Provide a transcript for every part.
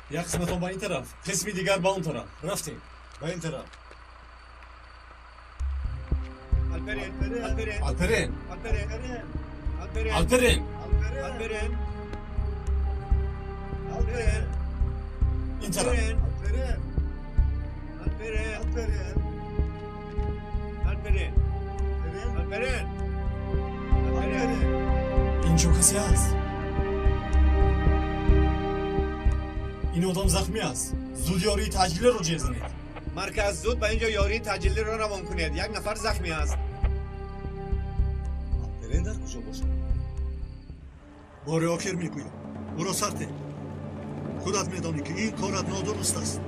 Як қисматон ба ин тараф, қисми дигар ба он тараф. Рафтем. Ба ин тараф. Алперен, Алперен, Алперен, Алперен, Алперен, Алперен, Алперен, Алперен, ин тараф. Алперен, Алперен, Алперен, Алперен, Алперен, Алперен. Инҷо касе ҳаст? Ин одам захмӣ аст. Зуд ёрии таъҷилиро ҷеғ занед. Марказ, зуд ба инҷо ёрии таъҷилиро равон кунед. Як нафар захмӣ аст. Алперен дар куҷо бошад? Бори охир мегӯям, ӯро сар те. Худат медонӣ, ки ин корат нодуруст аст.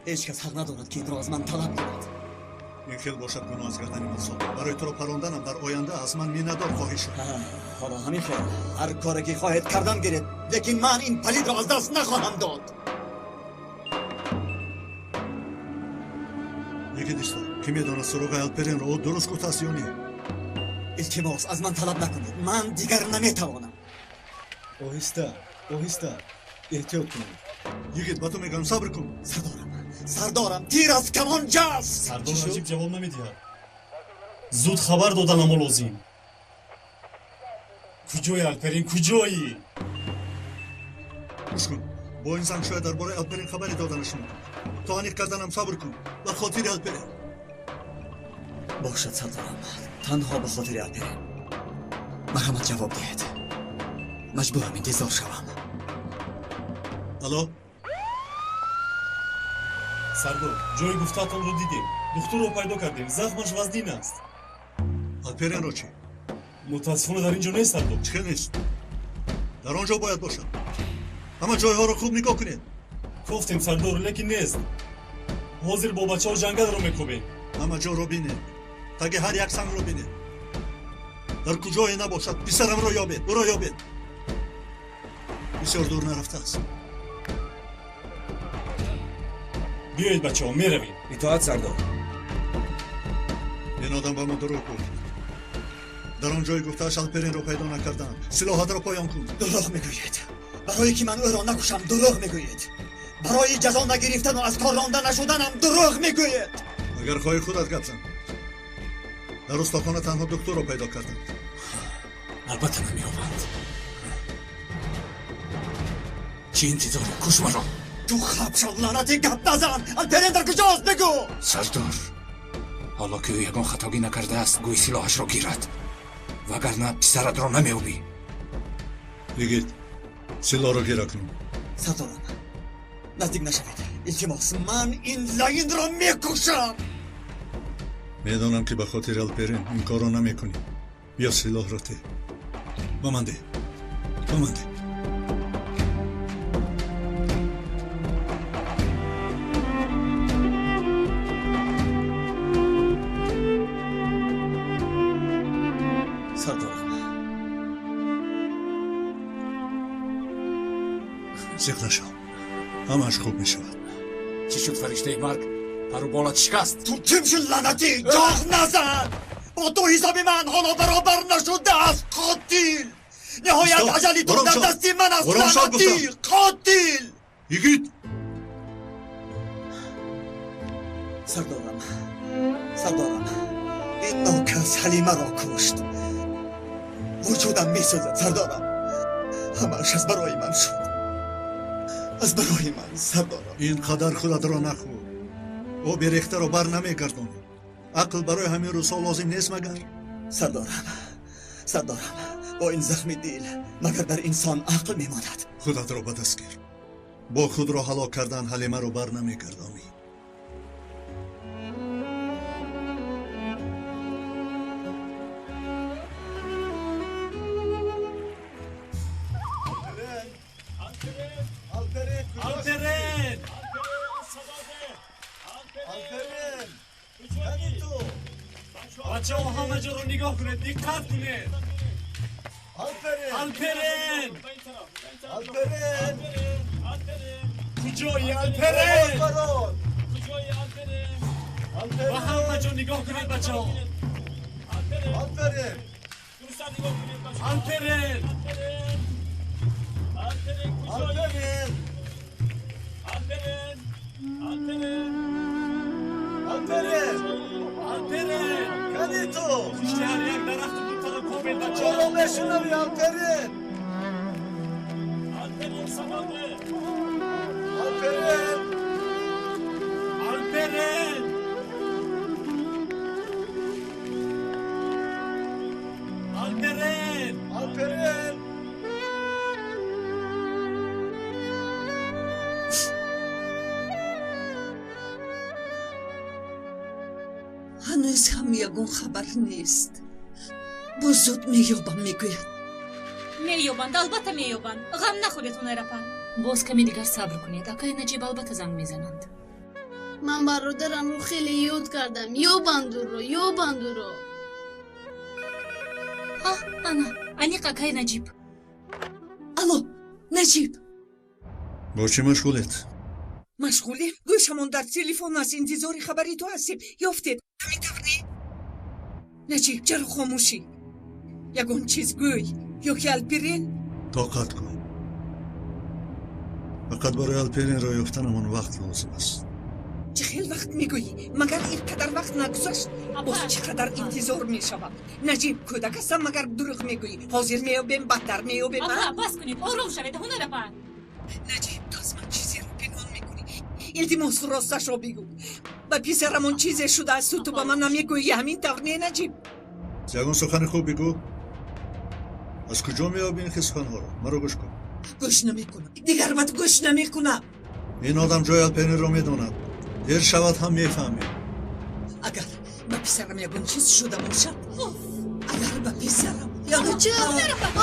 Ҳеҷ кас ҳақ надорад, ки инро аз ман талаб кунад. Ин хел бошад, гуноҳ аз гардани ман соқит. Барои туро паронданам дар оянда аз ман миннатдор хоҳӣ шуд. Ҳоло ҳамин хел ҳар коре ки хоҳед кардан гиред, лекин ман ин палидро аз даст нахоҳам дод. Йигит, исто. Кӣ медонад, суроғаи Алперенро ӯ дуруст гуфтааст ё не? Илтимос, аз ман талаб накунед, ман дигар наметавонам. Оҳиста, оҳиста, эҳтиёт кунед. Йигит, ба ту мегӯям, сабр кун. Сардорам, сардорам, тир аз камон ҷаст. Сардор Наҷиб ҷавоб намедиҳад. Зуд хабар доданамо лозим. Куҷои, Алперин, куҷоӣ? Гӯш кун, бо ин занг шояд дар бораи Алперин хабаре доданаш мумкин. То аниқ карданам сабр кун, ба хотири Алперин. Бошад, сардорам, танҳо ба хотири Алперин. Марҳамат, ҷавоб диҳед, маҷбурам интизор шавам. Алло. Сардор, ҷои гуфтаатонро дидем, духтурро пайдо кардем, захмаш вазнин аст. Алперенро чӣ? Мутаассифона, дар ин ҷо нест, сардор. Чӣ хел нест? Дар он ҷо бояд бошад. Ҳама ҷойҳоро хуб нигоҳ кунед. Кофтем, сардор, лекин нест. Ҳозир бо бачаҳо ҷангалро мекобем. Ҳама ҷоро бинед, таги ҳар як сангро бинед. Дар куҷое набошад, писарамро ёбед, ӯро ёбед. Бисёр дур нарафтааст. Биёед, бачаҳо, меравем. Итоат, сардор. Ин одам ба мо дурӯғ гуфт. Дар он ҷои гуфтааш Алперинро пайдо накардам. Силоҳатро поён кун. Дурӯғ мегӯед. Барое ки ман ӯро накушам, дурӯғ мегӯед. Барои ҷазо нагирифтану аз кор ронда нашуданам дурӯғ мегӯед. Агар хоҳӣ, худат гап зан. Дар устохона танҳо духтурро пайдо кардам. Албатта, намеёбанд. Чӣ интизорӣ? Куш маро. Ту хаф шав, лаънатӣ, гап назан! Алперен дар куҷост, бигӯ! Сардор, ҳоло ки ӯ ягон хатогӣ накардааст, гӯй силоҳашро гирад, вагарна писаратро намеёбӣ. Йигит, силоҳро гира кун. Сардорам, наздик нашавед, илтимос, ман ин лаинро мекушам. Медонам, ки ба хотири Алперин ин корро намекунӣ. Биё, силоҳро те, ба ман деҳ, ба ман деҳ. Сардорам. Зиқ нашав, ҳамааш хуб мешавад. Чӣ шуд, фариштаи марг? Пару болат шикаст? Ту ким шуд, лаънатӣ? Ҷоғ назан! Бо ту ҳисоби ман ҳоло баробар нашудааст, қотил! Ниҳоят Стоп! аҷали ту Ором дар шав! дасти ман аст, Ором шав, лаънатӣ, гуфтам! қотил! Йигит! Сардорам, сардорам, ин нокас Ҳалимаро кушт. Вуҷудам месӯзад, сардорам. Ҳамааш аз барои ман шуд, аз барои ман, сардорам. Ин қадар худатро нахӯр. Оби рехтаро бар намегардонӣ. Ақл барои ҳамин рӯзҳо лозим нест магар? Сардорам, сардорам, бо ин захми дил магар дар инсон ақл мемонад? Худатро ба даст гир. Бо худро ҳалок кардан Ҳалимаро бар намегардонӣ. Алперен! Алперен! Кани ту? Бачаҳо, ҳама ҷоро нигоҳ кунед, диққат кунед. Алперен! Алперен! Алперен! Куҷои, Алперен? Барон! Ба ҳама ҷо нигоҳ кунед, бачаҳо. Алперен! Алперен! Алперен! Алперен! Алперен! Алперен! Алперен! Алперен! Кани ту? Пушти ҳар як дарахту бутаро кобед бача! Чаро мешунави, Алперен? Алперен сабаде! Алперен! Алперен! Алперен! Алперен! Ҳанӯз ҳам ягон хабар нест. Боз зуд меёбам, мегӯяд. Меёбанд, албатта меёбанд. Ғам нахӯред, Ҳунарапа. Боз каме дигар сабр кунед. Акаи Наҷиб албатта занг мезананд. Ман бародарамро хеле ёд кардам. Ёбанд ӯро, ёбанд ӯро. Ҳа, ана, аниқ акаи Наҷиб. Алло, Наҷиб. Бо чӣ машғулед? Машғулем? Гӯшамон дар телефон аст, интизори хабари ту ҳастем. Ёфтед, ҳамин тавр не? Наҷиб, чаро хомӯшӣ? Ягон чиз гӯй, ё ки Алперен? Тоқат кун. Фақат барои Алперенро ёфтанамон вақт лозим аст. Чӣ хел вақт мегӯӣ? Магар ин қадар вақт нагузашт? Боз чӣ қадар интизор мешавад? Наҷиб, кӯдак ҳастам, магар дурӯғ мегӯӣ? Ҳозир меёбем, бадтар меёбем. Апа, бас кунед, ором шавед, Ҳунарапа. Наҷиб, ту аз ман чизеро пинҳон мекунӣ. Илтимос, росташро бигӯ. Ба писарамон чизе шудаасту ту ба ман намегӯӣ, ҳамин тавр не, Наҷиб? Ягон сухани хуб бигӯ. Аз куҷо меёбӣ ин хел суханҳоро? Маро гӯш кун. Гӯш намекунам. Дигар ба ту гӯш намекунам. Ин одам ҷои Алперенро медонад. Дер шавад ҳам мефаҳмем. Агар ба писарам ягон чиз шуда бошад, агар ба писарам Оча!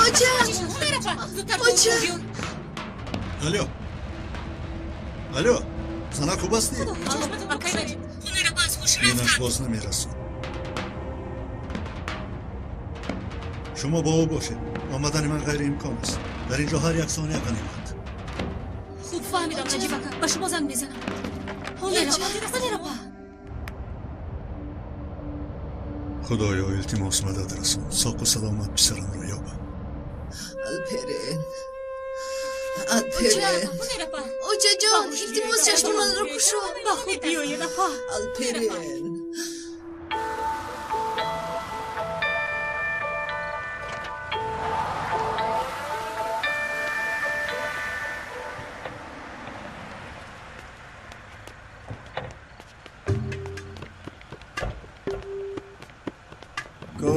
Оча! Оча! Алло! Алло! Зана хуб ҳастӣ? Инаш боз намерасад. Шумо бо ӯ бошед. Омадани ман ғайриимкон аст. Дар ин ҷо ҳар як сония ғанимат. Хуб фаҳмидам, Наҷиб ака. Ба шумо занг мезанам. Ҳунарапа, Ҳунарапа. Худоё, илтимос мадад расон. Соқу саломат писарамро ёбам. Алперен. Алперен. Ҳунарапа. Очаҷон, илтимос чашми манро кушо. Ба худ биёед, апа. Алперен.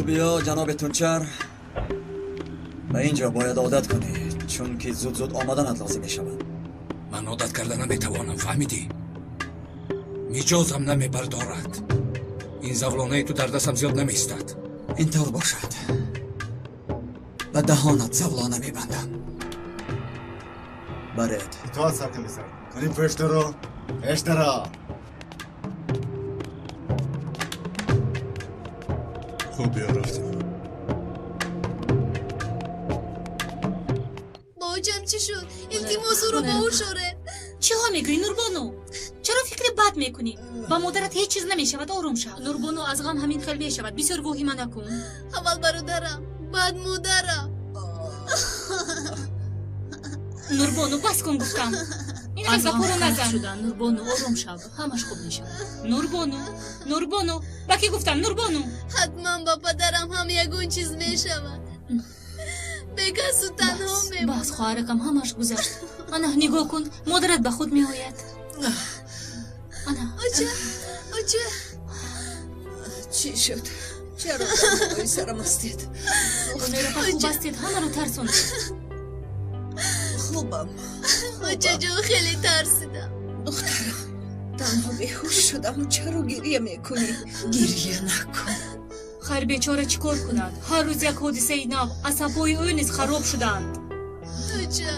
بیا جناب تونچر، به اینجا باید عادت کنی، چون که زود زود آمدنت لازم می شود. من عادت کرده نمیتوانم، فهمیدی؟ مجازم نمیبردارد. این زولانه تو در دستم زیاد نمیستد. اینطور باشد. به دهانت زولانه میبندم. برید. اطاعت سرکمیسر. کنیم پشت رو. پشت رو. خوب بیا رفتیم. با اوجم چی شد؟ илтимос ӯро ба ҳуш оред. Чиҳо мегӯӣ, Нурбону? Чаро фикри бад мекунӣ? Ба модарат ҳеҷ чиз намешавад, ором шав. Нурбону, аз ғам ҳамин хел мешавад. Бисёр воҳима накун. Аввал бародарам, баъд модарам. Нурбону, бас кун гуфтам. Ин Аз хел ғам гапҳоро хаф назан. шудан, Нурбону, ором шав, ҳамаш хуб мешавад. Нурбону, Нурбону, ба кӣ гуфтам, Нурбону? Ҳатман ба падарам ҳам ягон чиз мешавад. Бекасу танҳо Бас, мемонам. бас, хоҳаракам, ҳамаш гузашт. Ана, нигоҳ кун, модарат ба худ меояд. Ана. Оча, оча. Чӣ шуд? Чаро дар болои сарам ҳастед? Ҳунарапа, хуб ҳастед? Ҳамаро тарсондед. Хубам. Очаҷон, хеле тарсидам. Духтарам, танҳо беҳуш шудам. Чаро гирия мекунӣ? Гирия накун. Хайр, бечора чӣ кор кунад? Ҳар рӯз як ҳодисаи нав, асабҳои ӯ низ хароб шуданд. Оча.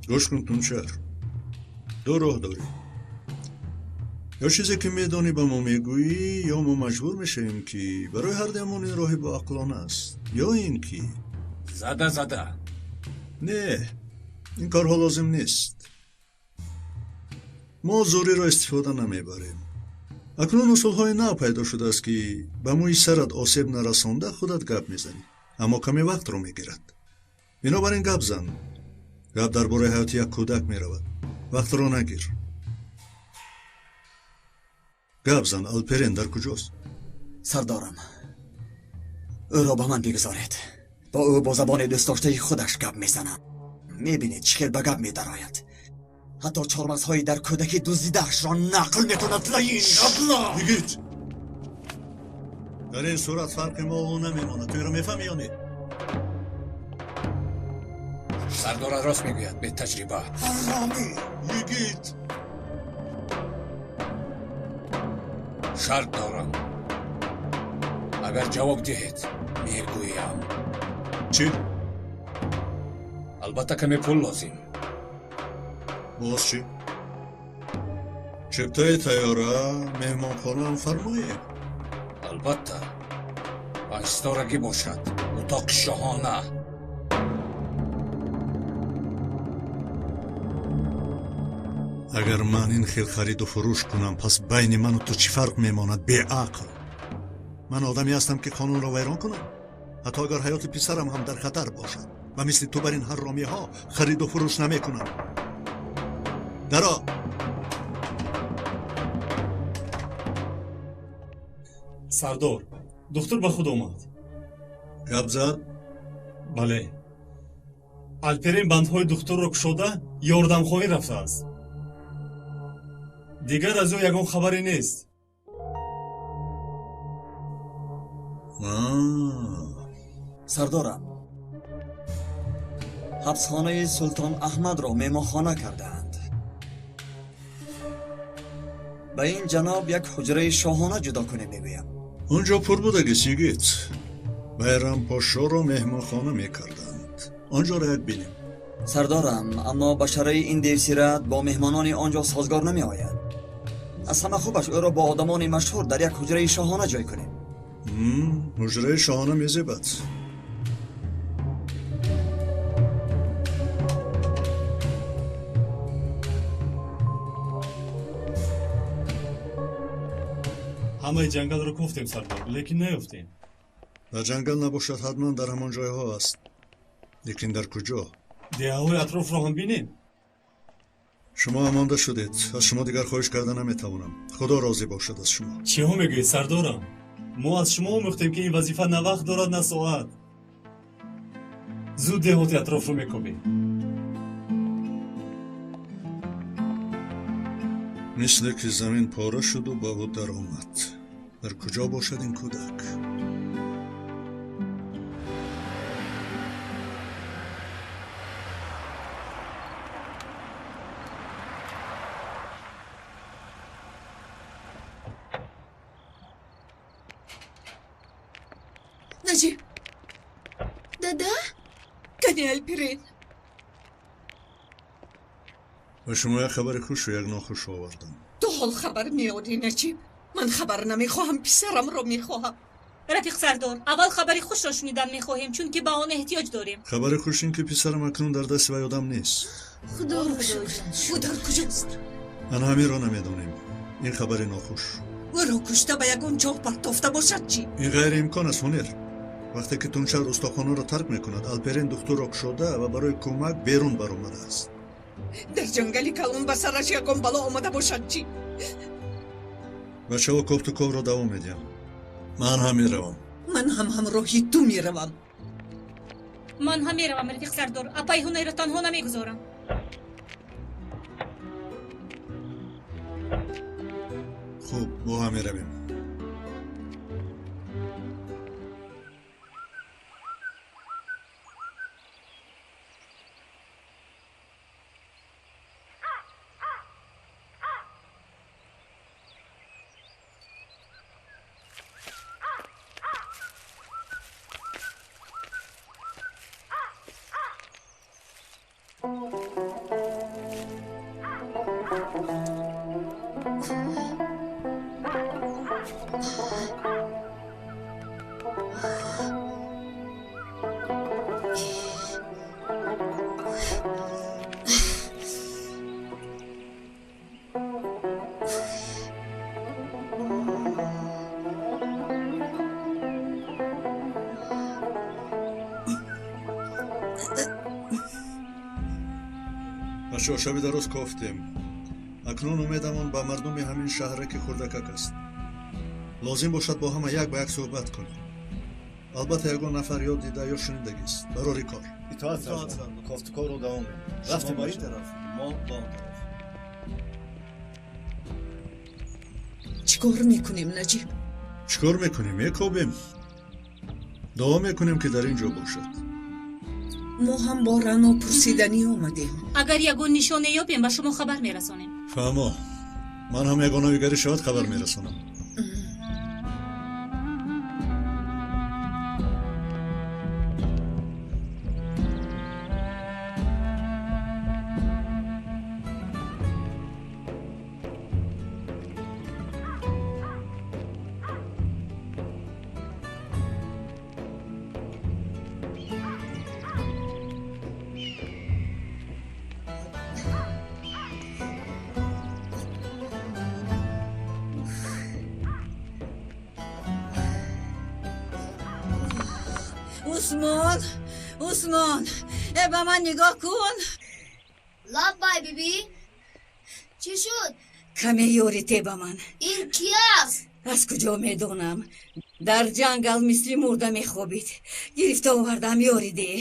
Гӯш кун, Тунчар. Ду роҳ дорӣ. Ё чизе ки медонӣ ба мо мегӯӣ, ё мо маҷбур мешавем ки барои ҳардуямон ин роҳи боақлона аст, ё ин ки зада зада. Не, ин корҳо лозим нест. Мо зӯриро истифода намебарем. Акнун усулҳои нав пайдо шудааст ки ба мӯи сарат осеб нарасонда худат гап мезанӣ, аммо каме вақтро мегирад. Бинобар ин гап зан. Гап дар бораи ҳаёти як кӯдак меравад. Вақтро нагир. Гап зан, Алперен дар куҷост? Сардорам, ӯро ба ман бигузоред. Бо ӯ бо забони дӯстдоштаи худаш гап мезанам. Мебинед чӣ хел ба гап медарояд. Ҳатто чормағзҳои дар кӯдакӣ дуздидаашро нақл мекунад. Лаин абла! Йигит! Дар ин сурат фарқи мо ӯ намемонад. Ту инро мефаҳмӣ ё не? Сардора рост мегӯяд, бетаҷриба. Ҳаромӣ! Йигит! Шарт дорам. Агар ҷавоб диҳед, мегӯям. Чӣ? Албатта каме пул лозим. Боз чӣ? Чиптаи тайёра, меҳмонхонаам фармоед. Албатта. Панҷситорагӣ бошад. Утоқи шоҳона. Агар ман ин хел хариду фурӯш кунам, пас байни ману ту чӣ фарқ мемонад, беақл? Ман одаме ҳастам ки қонунро вайрон кунам, ҳатто агар ҳаёти писарам ҳам дар хатар бошад. Ва мисли ту бар ин ҳарромиҳо хариду фурӯш намекунам. Даро! Сардор, духтур ба худ омад. Гап зад? Бале. Алперин бандҳои духтурро кушода ёрдамхоҳӣ рафтааст. Дигар аз ӯ ягон хабаре нест. Сардорам, ҳабсхонаи Султон Аҳмадро меҳмонхона кардаанд. Ба ин ҷаноб як ҳуҷраи шоҳона ҷудо кунем мегӯям. Он ҷо пур будагист, йигит. Байрампошоро меҳмонхона мекарданд. Он ҷоро як бинем. Сардорам, аммо башараи ин девсират бо меҳмонони он ҷо созгор намеояд. Аз ҳама хубаш ӯро бо одамони машҳур дар як ҳуҷраи шоҳона ҷой кунем. Ҳуҷраи шоҳона мезебад. Ҳамаи ҷангалро кофтем, сардор, лекин наёфтем. Дар ҷангал набошад, ҳатман дар ҳамон ҷойҳо аст. Лекин дар куҷо? Деҳаҳои атрофро ҳам бинем. Шумо омонда шудед. Аз шумо дигар хоҳиш карда наметавонам. Худо розӣ бошад аз шумо. Чиҳо мегӯед, сардорам? Мо аз шумо омӯхтем ки ин вазифа на вақт дорад, на соат. Зуд деҳоти атрофро мекобем. Мисле ки замин пора шуду ба ӯ даромад. Дар куҷо бошад ин кӯдак? Наҷиб! Дада? Кани Алперин? Ба шумо як хабари хушу як нохуш овардам. Ту ҳол хабар меорӣ, Наҷиб? Ман хабар намехоҳам, писарамро мехоҳам. Рафиқ сардор, аввал хабари хушро шунидан мехоҳем, чунки ба он эҳтиёҷ дорем. Хабари хуш ин ки писарам акнун дар дасти вай одам нест. Худоро шукр. Ӯ дар куҷост? Ана ҳаминро намедонем. Ин хабари нохуш. Ӯро кушта ба ягон ҷо партофта бошад чӣ? Ин ғайриимкон аст, Ҳунер. Вақте ки Тунчар устохонаро тарк мекунад, Алперин духтурро кушода ва барои кӯмак берун баромадааст. Дар ҷангали калон ба сараш ягон бало омада бошад чӣ? Бачаҳо кофту ковро давом медиҳам. Ман ҳам меравам. Ман ҳам ҳамроҳи ту меравам. Ман ҳам меравам, рафиқ сардор. Апаи Ҳунайро танҳо намегузорам. Хуб, бо ҳам меравем. Бачаҳо, шаби дароз кофтем. Акнун умедамон ба мардуми ҳамин шаҳраки хурдакак аст. Лозим бошад бо ҳама як ба як суҳбат кунем. Албатта ягон нафар ё дида ё шунидагист. Барори кор. Итоат сардар. Кофтукорро давом медиҳем. Рафтем ба ин тараф, мо ба он тараф. Чӣ кор мекунем, Наҷиб? Чӣ кор мекунем? Мекобем. Дуо мекунем, ки дар ин ҷо бошад. Мо ҳам бо Рано пурсиданӣ омадем. Агар ягон нишоне ёбем, ба шумо хабар мерасонем. Фаҳмо, ман ҳам ягон навигарӣ шавад хабар мерасонам. Усмон, Усмон, ба ман нигоҳ кун. Лаббай, биби. Чӣ шуд? Каме ёрите ба ман. Ин кӣ аст? Аз куҷо медонам? Дар ҷангал мисли мурда мехобид. Гирифта овардам, ёри деҳ.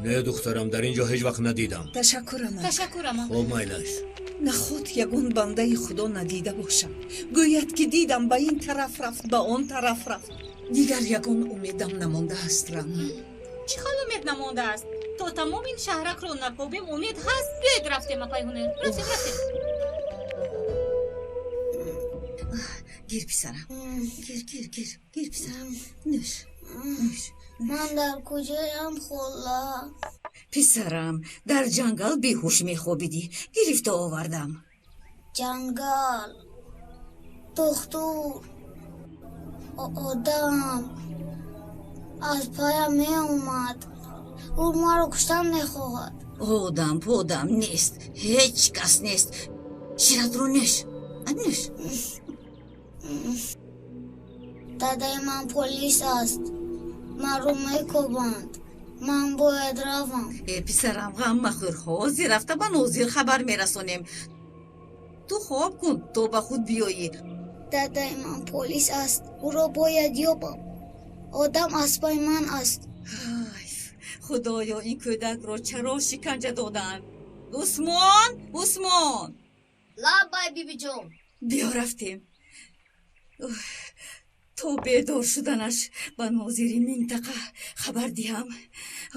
Не, духтарам, дар ин ҷо ҳеҷ вақт надидам. Ташаккур, амак. Ташаккур, амак. Хоб, майлаш. Наход ягон бандаи худо надида бошам. Гӯяд, ки дидам, ба ин тараф рафт, ба он тараф рафт. Дигар ягон умедам намондааст, Рано. Чӣ хел умед намондааст? То тамом ин шаҳракро накобем, умед ҳаст. Биёед рафтем, апай Ҳунер. Рафтем, рафтем. Гир, писарам. Гир, гир, гир. Гир, писарам. Нӯш. Нӯш. Ман дар куҷоям, хола? Писарам, дар ҷангал беҳуш мехобидӣ. Гирифта овардам. Ҷангал, духтур, одам аз паям меомад. Ӯ маро куштан мехоҳад. Одам подам нест, ҳеҷ кас нест. Ширатро нӯш, нӯш. Дадаи ман полис аст. Маро мекобанд. Ман бояд равам. Э, писарам, ғам махӯр. Ҳозир рафта ба нозир хабар мерасонем. Ту хоб кун, то ба худ биёӣ. Дадаи ман полис аст. Ӯро бояд ёбам. Одам аз паи ман аст. Худоё, ин кӯдакро чаро шиканҷа додаанд? Усмон, Усмон! Лаббай, бибиҷон. Биё рафтем. То бедор шуданаш ба нозири минтақа хабар диҳам.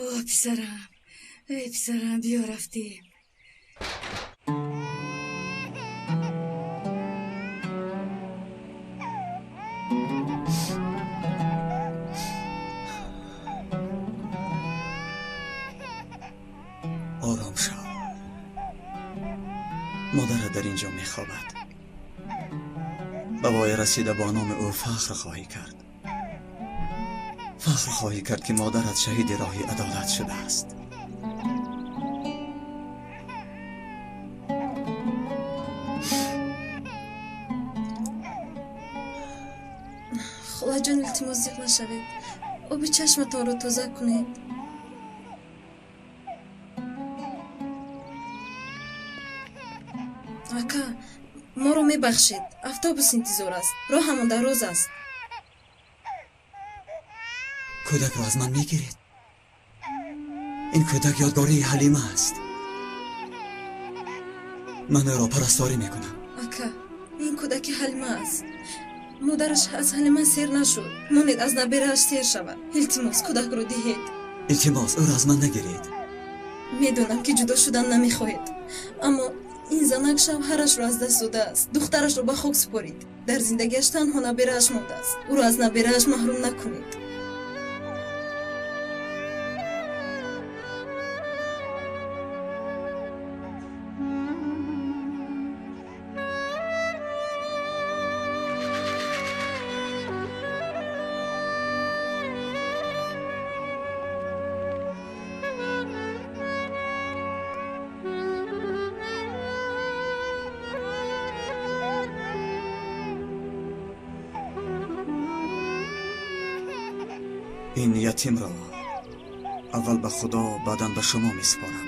О, писарам, э, писарам, биё рафтем. Ором шав. Модарат дар ин ҷо мехобад. Ба воя расида бо номи ӯ фахр хоҳӣ кард. Фахр хоҳӣ кард, ки модарат шаҳиди роҳи адолат шудааст. Холаҷон, илтимос, зиқ нашавед. Оби чашматонро тоза кунед. Ака, моро мебахшед. Автобус интизор аст. Роҳамон дароз аст. Кӯдакро аз ман мегиред? Ин кӯдак ёдгории Ҳалима аст. Ман ӯро парасторӣ мекунам. Ака, ин кӯдаки Ҳалима аст. Модараш аз Ҳалима сер нашуд. Монед аз наберааш сер шавад. Илтимос, кӯдакро диҳед. Илтимос, ӯро аз ман нагиред. Медонам, ки ҷудо шудан намехоҳед, аммо ин занак шавҳарашро аз даст додааст. Духтарашро ба хок супорид. Дар зиндагиаш танҳо наберааш мондааст. Ӯро аз наберааш маҳрум накунед. Ин ятимро аввал ба Худо, баъдан ба шумо месупорам.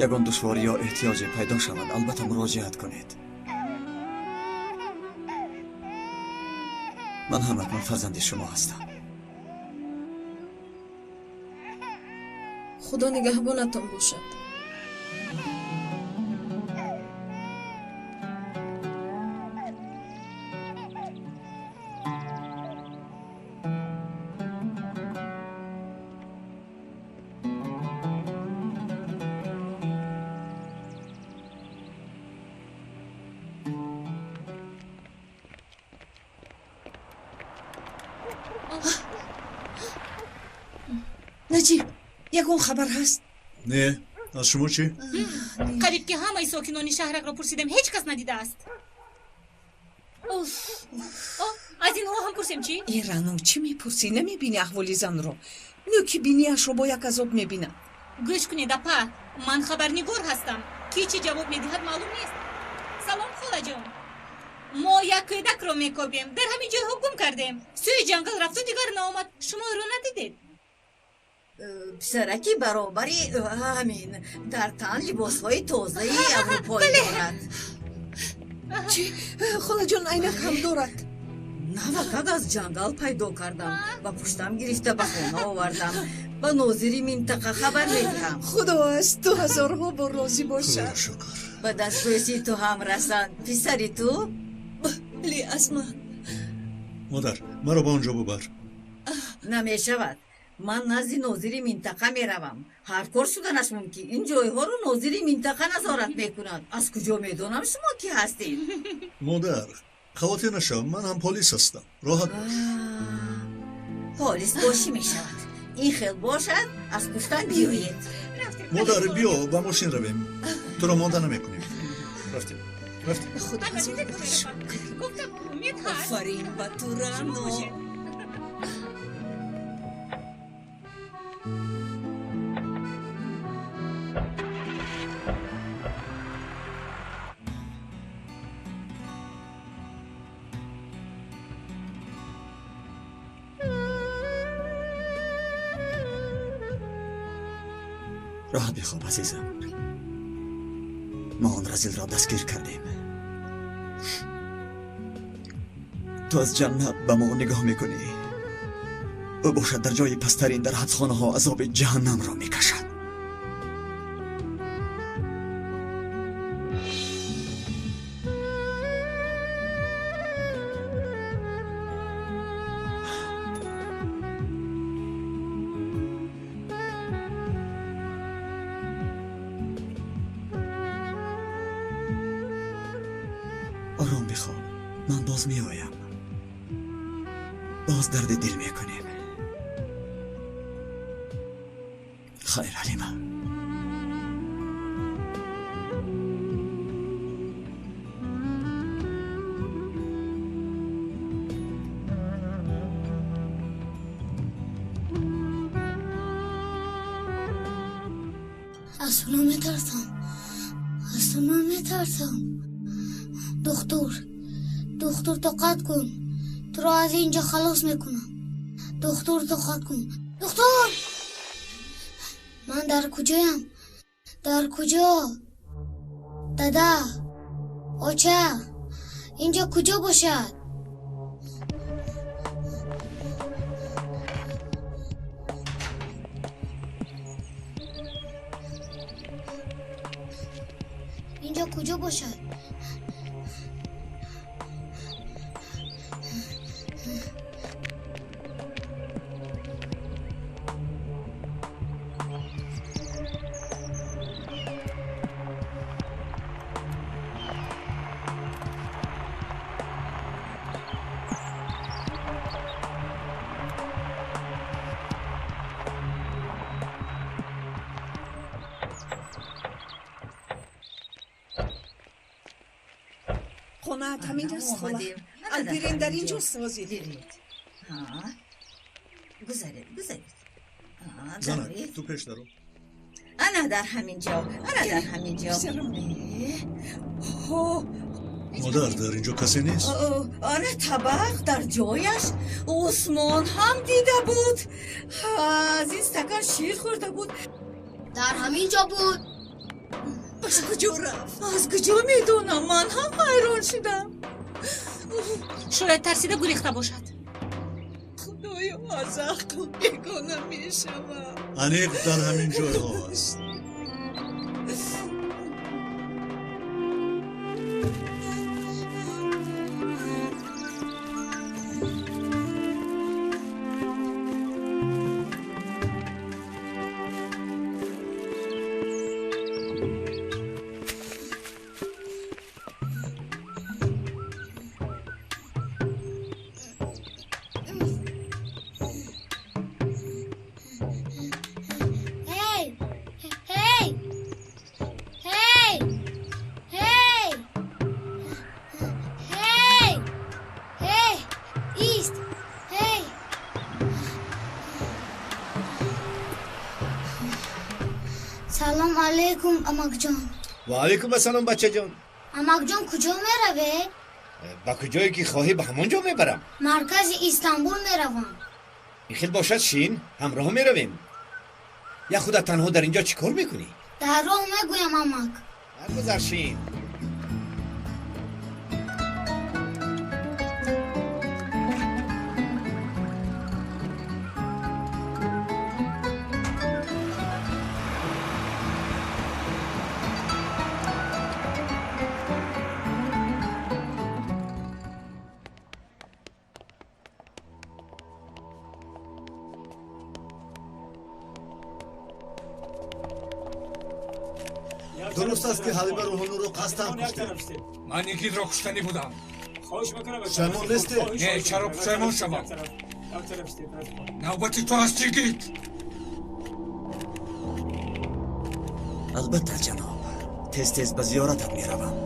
Ягон душворӣ ё эҳтиёҷе пайдо шавад, албатта муроҷиат кунед. Ман ҳам акнун фарзанди шумо ҳастам. Худо нигаҳбонатон бошад. Наҷиб, ягон хабар ҳаст? Не, аз шумо чӣ? Қариб ки ҳамаи сокинони шаҳракро пурсидем, ҳеҷ кас надидааст. Аз инҳо ҳам пурсем чӣ? Э, Рано, чӣ мепурсӣ? Намебинӣ аҳволи занро? Нӯки биниашро бо як азоб мебинад. Гӯш кунед, апа, ман хабарнигор ҳастам. Ки чӣ ҷавоб медиҳад маълум нест. Салом, холаҷон. Мо як кӯдакро мекобем. Дар ҳамин ҷойҳо гум кардем. Сӯи ҷангал рафту дигар наомад. Шумо ӯро надидед? Писараки баробари ҳамин дар тан либосҳои тозаи аврупоӣ дорад. Чӣ? Холаҷон, айнак ҳам дорад. Навакак аз ҷангал пайдо кардам, ба пуштам гирифта ба хона овардам. Ба нозири минтақа хабар медиҳам. Худо аз ту ҳазорҳо бор розӣ бошад. Ба дастбӯси ту ҳам расанд. Писари ту? Бале, аз ман. Модар, маро ба он ҷо бубар. Намешавад. Ман назди нозири минтақа меравам. Ҳар кор шуданаш мумкин. Ин ҷойҳоро нозири минтақа назорат мекунад. Аз куҷо медонам шумо ки ҳастед? Модар, хавотир нашав, ман ҳам полис ҳастам. Роҳат бош. Полис бошӣ мешавад. Ин хел бошад, аз пуштам биёед. Модар, биё ба мошин равем. Туро монда намекунем. Рафтем, рафтем. Худо офарин ба ту, Рано. Роҳат бихоб, азизам. Мо он разилро дастгир кардем. Ту аз ҷаннат ба мо нигоҳ мекунӣ. Ӯ бошад дар ҷои пасттарин дар ҳабсхонаҳо азоби ҷаҳаннамро мекашад. Ором бихоб, ман боз меоям. Боз дарди дил мекунем. Хайр, Ҳалима. Аз шумо метарсам. Аз шумо метарсам. Доктор, доктор, тоқат кун. Туро аз инҷо халос мекунам. Доктор, тоқат кун. Доктор! Ман дар куҷоям? Дар куҷо? Дада, оча, инҷо куҷо бошад? Инҷо куҷо бошад? Хонаат ҳамин аст, хола. Алперин дар ин ҷост, ҳозир. Гузаред, гузаред. Занак, ту пеш даро. Ана дар ҳамин ҷо, ана дар ҳамин ҷо. Ҳо, Модар, дар инҷо касе нест? Ана табақ дар ҷояш. Усмон ҳам дида буд. Аз ин стакан шир хӯрда буд. Дар ҳамин ҷо буд. Аз куҷо рафт? Аз куҷо медонам? Ман ҳам ҳайрон шудам. Шояд тарсида гурехта бошад. Худоё, аз ақл бегона мешавам. Аниқ дар ҳамин ҷойҳо аст. Салом алейкум, амакҷон. Ва алейкум ассалом, бачаҷон. Амакҷон, куҷо меравед? Ба куҷое ки хоҳӣ, ба ҳамон ҷо мебарам. Маркази Истанбул меравам. Ин хел бошад, шин, ҳамроҳ меравем. Я худат танҳо дар инҷо чӣ кор мекунӣ? Дар роҳ мегӯям, амак. Баргузар, шин. Дуруст аст ки Ҳабиба Рӯҳонуро қасдан куштед? Ман Нигидро куштанӣ будам. Пушаймон нестед? Не, чаро пушаймон шавам? Навбати ту аст, Йигит. Албатта, ҷаноб, тез-тез ба зиёратат меравам.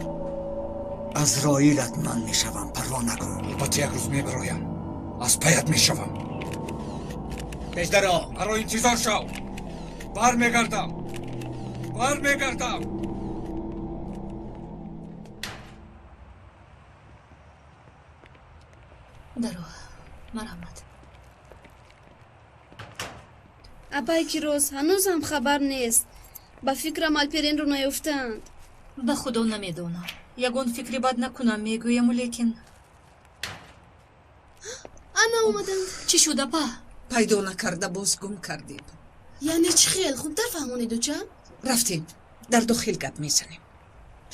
Аз роилат ман мешавам, парво накун. Албатта, як рӯз мебароям, аз паят мешавам. Пешдаро, маро интизор шав. Бармегардам, бармегардам. Даро, марҳамат. Апай Кироз, ҳанӯзам хабар нест. Ба фикрам Алперенро наёфтаанд. Ба худо намедонам. Ягон фикри бад накунам, мегӯяму, лекин ана омаданд. Чӣ шуд, апа? Пайдо накарда боз гум кардем. Яъне чӣ хел? Хубтар фаҳмонед, оча? Рафтем, дар дохил гап мезанем.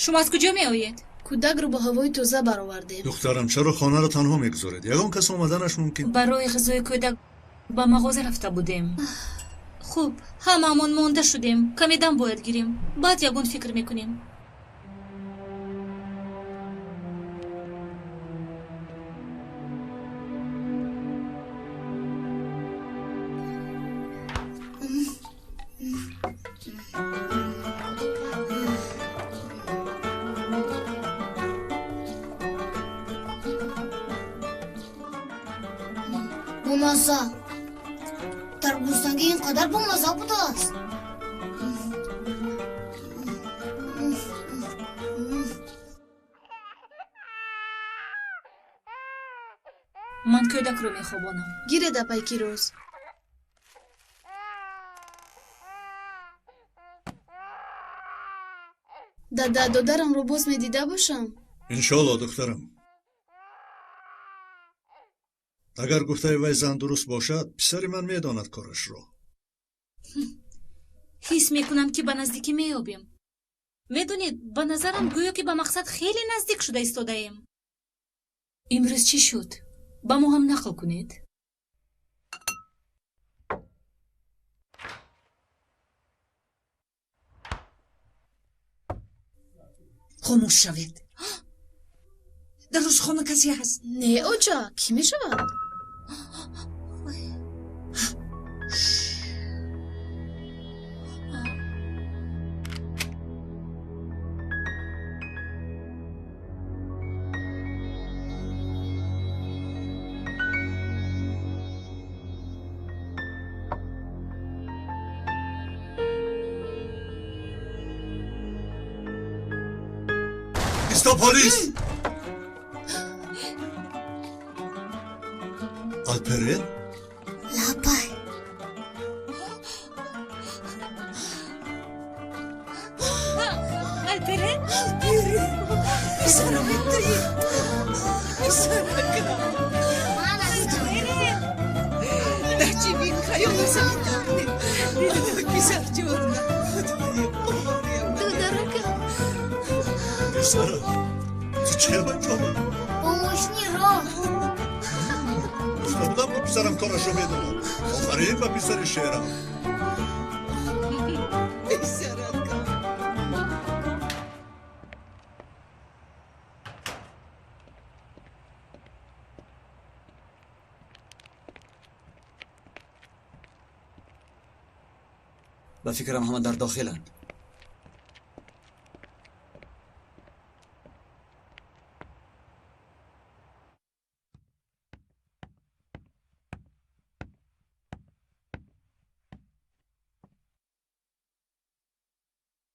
Шумо аз куҷо меоед? Кӯдакро бо ҳавои тоза баровардем. Духтарам, чаро хонаро танҳо мегузоред? Ягон кас омаданаш мумкин. Барои ғизои кӯдак ба мағоза рафта будем. Хуб, ҳамаамон монда шудем. Каме дам бояд гирем. Баъд ягон фикр мекунем. Бомазза. Дар гӯсангӣ ин қадар бомазза будааст. Ман кӯдакро мехобонам. Гиред, апай Кироз. Дада, додарамро боз медида бошам? Иншоалло, духтарам. Агар гуфтаи вай зан дуруст бошад, писари ман медонад корашро. Ҳис мекунам, ки ба наздикӣ меёбем. Медонед, ба назарам гӯё ки ба мақсад хеле наздик шуда истодаем. Имрӯз чӣ шуд? Ба мо ҳам нақл кунед. Хомӯш шавед. Дар рӯзхона касе ҳаст? Не, оча, кӣ мешавад? Исто, полис! Алперен? Лаббай. Алперен? Алперен! Писарам туи! Писаракам! Ман Алперен! Наҷибин хаёл замин писарҷон! Худоё, боварям. Дударакам. Писарам, ту чӣ ба инҷо омадӣ? Бо мошини роҳ. Гуфта будам, ки писарам корашро медонад. Офарин ба писари шерам. Писаракам. Ба фикрам, ҳама дар дохиланд.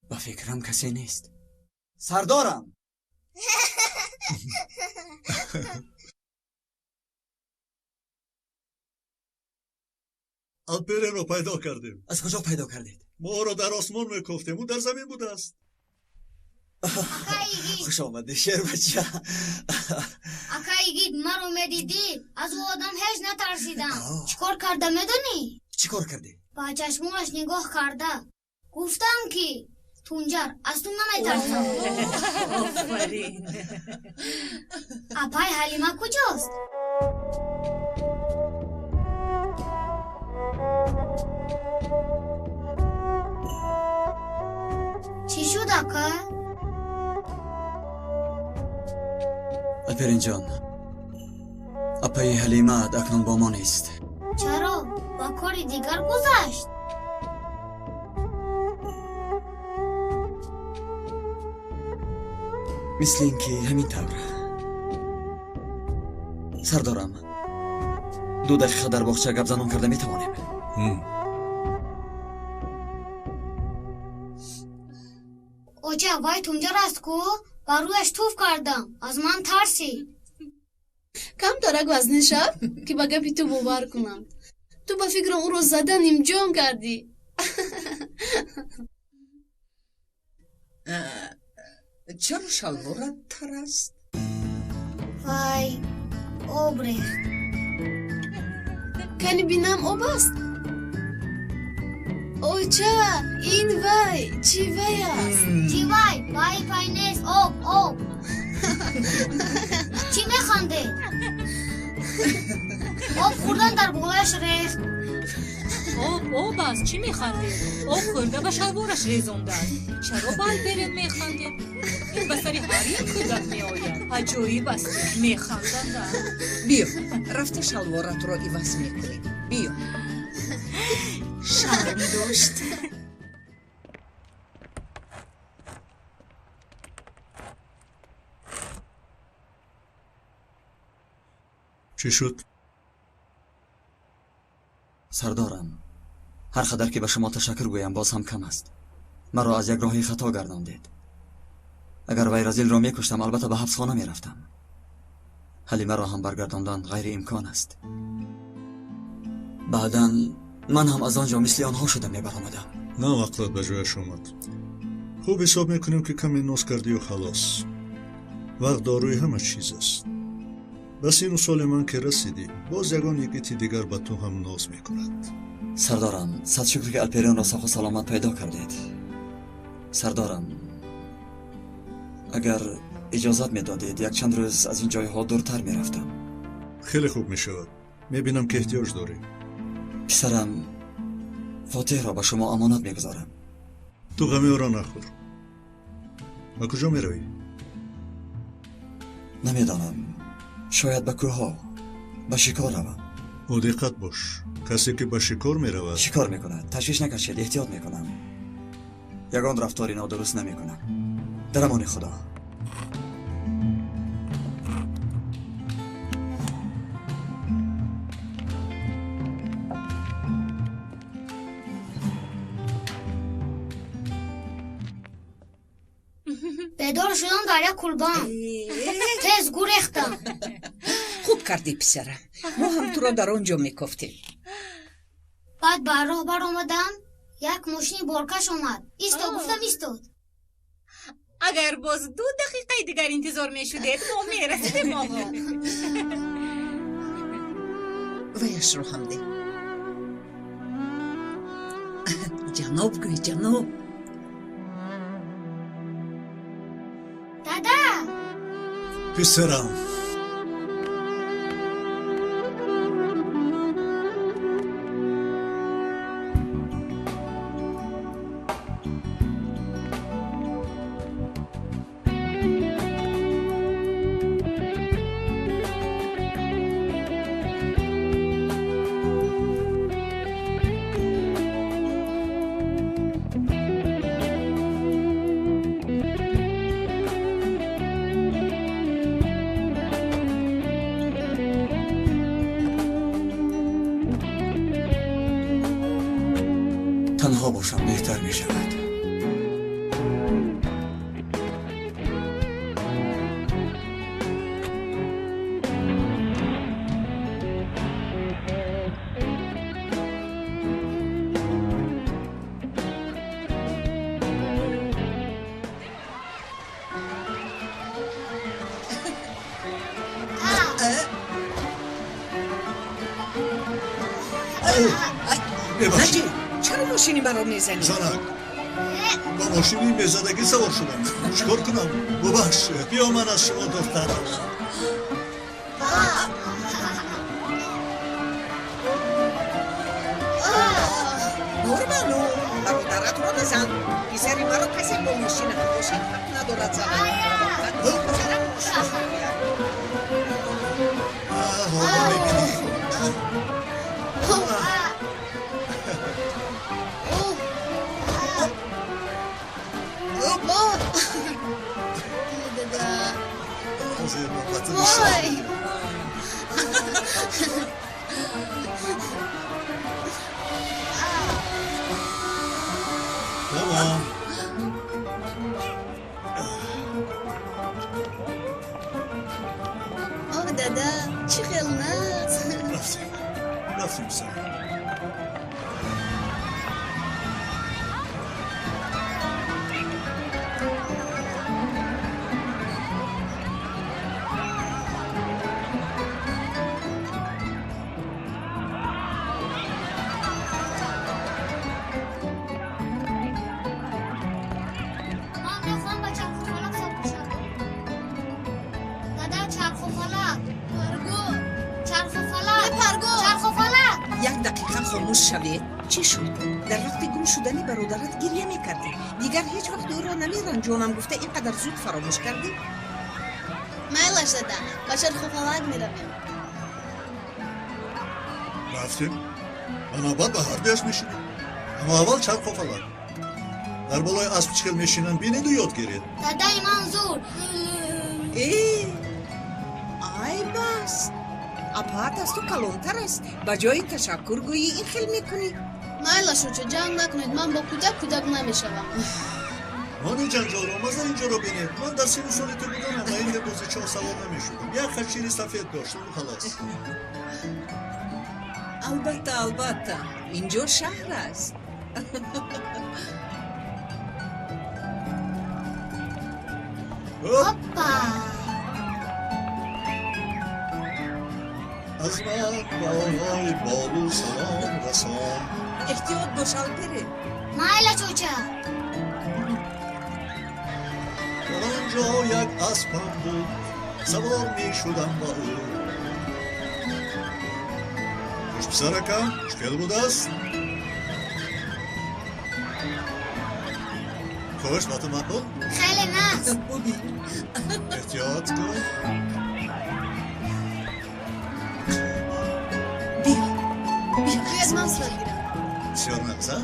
Ба фикрам, касе нест. Сардорам! Алперенро пайдо кардем. Аз куҷо пайдо кардед? Мо ӯро дар осмон мекофтем, ӯ дар замин будааст. Акай Игит! Хуш омадӣ, шербача. Акай Игит, маро медидӣ? Аз ӯ одам ҳеҷ натарсидам. Чӣ кор карда медонӣ? Чӣ кор кардӣ? Ба чашмонаш нигоҳ карда гуфтам, ки тунҷар, аз ту наметарсам. Офарин! Апай Ҳалима куҷост? Чӣ шуд, ака? Алперинҷон, апаи Ҳалимаат акнун бо мо нест. Чаро? Ба кори дигар гузашт? Мисли ин ки ҳамин тавр. Сардорам, 2 дақиқа дар боғча гапзанон карда метавонем? Оча, вай тунҷар аст ку? Ба рӯяш туф кардам, аз ман тарсид. Камтарак вазнин шав, ки ба гапи ту бовар кунам. Ту ба фикрам ӯро зада нимҷон кардӣ. Чаро шалворат тар аст? Вай, об рехт. Кани бинам, об аст? Оча, ин вай чӣ вай аст? Чӣ вай? Вай пай нест, об, об. Чӣ механдед? Об хӯрдан дар болояш рехт. Об об аст, чӣ механдед? Об хӯрда ба шалвораш резондааст. Чаро ба Алперен механдед? Ин ба сари ҳар як кӯдак меояд. Аҷоиб аст, механданда. Биё, рафта шалворатро иваз мекунем. Биё. Шарм дошт. Чӣ шуд? Сардорам, ҳар қадар ки ба шумо ташаккур гӯям, боз ҳам кам аст. Маро аз як роҳи хато гардондед. Агар вай разилро мекуштам, албатта ба ҳабсхона мерафтам. Ҳалимаро ҳам баргардондан ғайриимкон аст. Баъдан ман ҳам аз он ҷо мисли онҳо шуда мебаромадам. На вақтлат ба ҷояш омад. Хуб ҳисоб мекунем, ки каме ноз кардию халос. Вақт дорои ҳама чиз аст. Ба сину соли ман ки расидӣ, боз ягон йигити дигар ба ту ҳам ноз мекунад. Сардорам, сад шукр, ки Алперенро соҳу саломат пайдо кардед. Сардорам, агар иҷозат медодед, якчанд рӯз аз ин ҷойҳо дуртар мерафтам. Хеле хуб мешавад. Мебинам, ки эҳтиёҷ дорӣ. Писарам Фотеҳро ба шумо амонат мегузорам. Ту ғами ӯро нахӯр. Ба куҷо меравӣ? Намедонам. Шояд ба кӯҳҳо, ба шикор равам. Бо диққат бош. Касе ки ба шикор меравад, шикор мекунад. Ташвиш накашед, эҳтиёт мекунам. Ягон рафтори нодуруст намекунам. Дар амони Худо. Бедор шудам, дар як кулбам. Тез гурехтам. Хуб кардӣ, писарам. Мо ҳам туро дар он ҷо мекофтем. Баъд ба роҳ баромадам, як мошини боркаш омад. Исто гуфтам, истод. Агар боз 2 дақиқаи дигар интизор мешудед, мо мерасидем, оғо. Ваяшро ҳам де. Ҷаноб гӯй, ҷаноб. Дада! Писарам. Танҳо бошам беҳтар мешавад. Наҷиб, чаро мошини маро мезанӣ? Занак, ба мошини мезадагӣ савор шудам. Чӣ кор кунам? Бубахш, биё ман аз шумо дуртарам. Норману, бародаратро назан. Писари маро касе бо мошина бошад ҳақ надорад занад. Писарам мошин мегӯяд. Ҳоло мебинӣ. Вой! Тамом. Оҳ, дада, чӣ хел нағз! Рафтем. Рафтем, писарам. Ман мехоҳам ба чарху фалак савор шавам. Дада, чарху фалак. Парго. Чарху фалак. Парго. Чарху фалак. Як дақиқа хомӯш шавед. Чӣ шуд? Дар вақти гум шудани бародарат гирья мекардӣ. Дигар ҳеҷ вақт ӯро намеранҷонам гуфта ин қадар зуд фаромӯш кардӣ? Майлаш, дада, ба чарху фалак меравем. Рафтем. Ба навбат ба ҳардуяш мешинем. Аммо аввал чарху фалак. Дар болои асп чӣ хел мешинанд бинеду ёд гиред. Дадаи ман зур. Э, айб аст. Апаат аз ту калонтар аст. Ба ҷои ташаккур гӯӣ ин хел мекунӣ. Майлаш, оча, ҷанг накунед. Ман бо кӯдак кӯдак намешавам. Мани ҷанҷолро маза инҷоро бинед. Ман дар сину соли ту буданам ва ин либоси чоҳ савор намешудам. Як хат шири сафед доштам халос. Албатта, албатта. Инҷо шаҳр аст. Оппа! Аз ман ба оғои Болу салом расон. Эҳтиёт бош, Алпере. Майлаш, оча. Дар он ҷо як аспам буд, савор мешудам ба ӯ. Хуш, писаракам, мушкил будааст? Хуш, ба ту маъқул? Хеле нағз. Эҳтиёт кун. Биё, биё. Биёед ман сурат гирам. Бисёр нағз, а?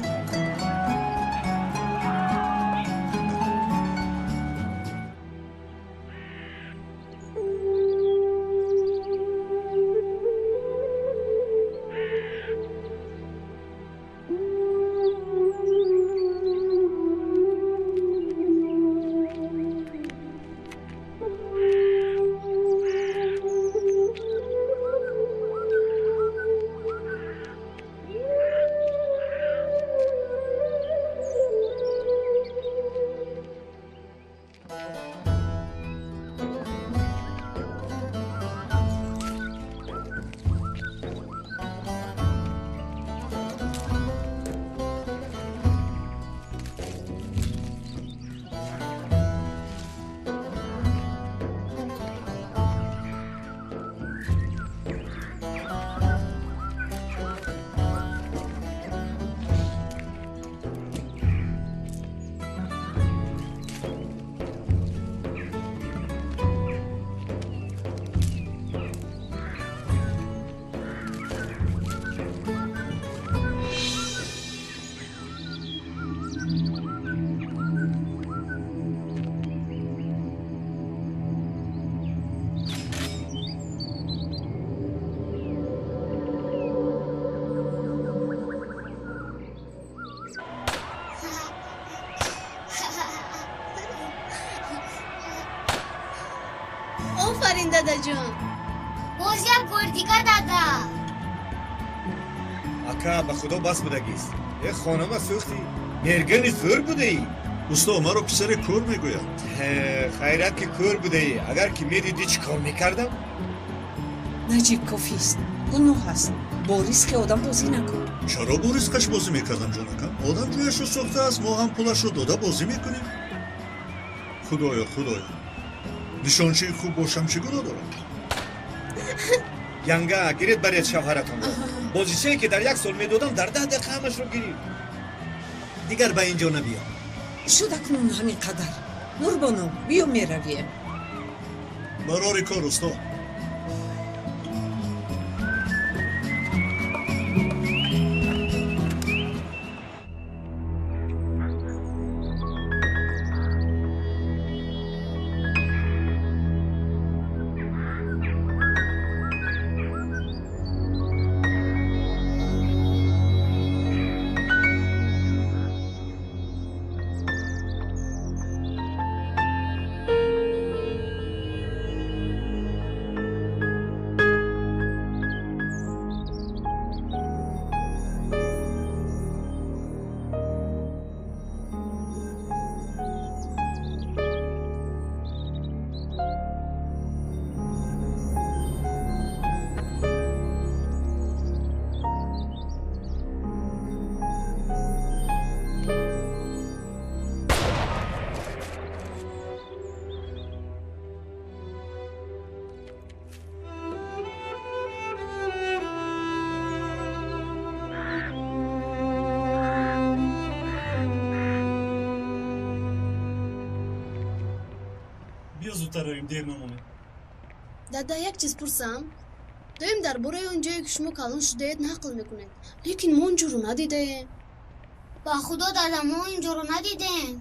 Офарин дадаҷон. Боз як бор дигар дада. Ака, ба худо бас будагист. Э, хонама сӯхтӣ. Мергани зӯр будаӣ. Усто, маро писари кӯр мегӯянд. Хайрат ки кӯр будаӣ. Агар ки медидӣ чӣ кор мекардам? Наҷиб, кофист. Гуноҳ аст. Бо ризқи одам бозӣ накун. Чаро бо ризқаш бозӣ мекардам, ҷонакам? Одам ҷояшро сохтааст, мо ҳам пулашро дода бозӣ мекунем. Худоё, худоё, нишончии хуб бошам чӣ гуноҳ дорам? Янга, гиред баред шавҳаратонро. Бозичае ки дар як сол медодам, дар 10 дақиқа ҳамашро гирифт. Дигар ба ин ҷо набиё. Шуд акнун ҳамин қадар. Нурбону, биё меравем. Барори кор, усто. Зудтар равем, дер намонем. Дада, як чиз пурсам? Доим дар бораи он ҷое ки шумо калон шудаед нақл мекунед, лекин мо он ҷоро надидаем. Ба худо дада, мо ин ҷоро надидем.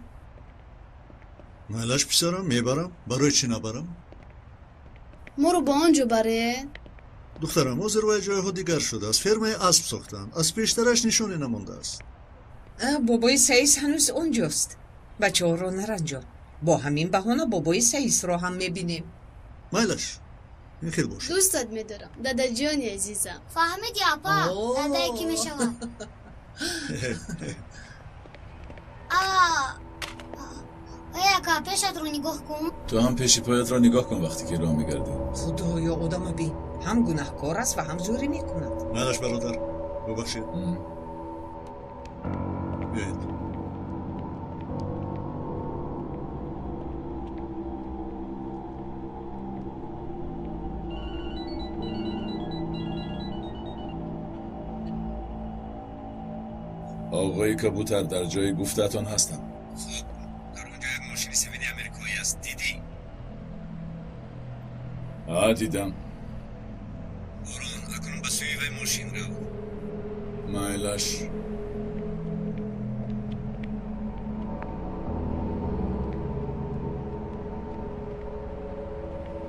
Майлаш писарам, мебарам. Барои чӣ набарам? Моро ба он ҷо баред. Духтарам, ҳозир вай ҷойҳо дигар шудааст. Фермаи асп сохтаанд. Аз пештараш нишоне намондааст. Бобои Саис ҳанӯз он ҷост. Бачаҳоро наранҷон. Бо ҳамин баҳона бобои Саисро ҳам мебинем. Майлаш, ин хел бошад. Дӯстат медорам, дадаҷони азизам. Фаҳмиди, апа, дадае ки мешавад. Эй, ака, пешатро нигоҳ кун. Ту ҳам пеши поятро нигоҳ кун вақте ки роҳ мегардӣ. Худоё, одама бин, ҳам гунаҳкор аст ва ҳам зӯрӣ мекунад. Майлаш, бародар, бубахшед. Биёед. آقای کبوتر، در جای گفتتان هستم. خوب، در اونجا یک ماشین سفید امریکایی است. دیدی؟ آه، دیدم. باران، اکنون به سوی وی ماشین رو. مایلش.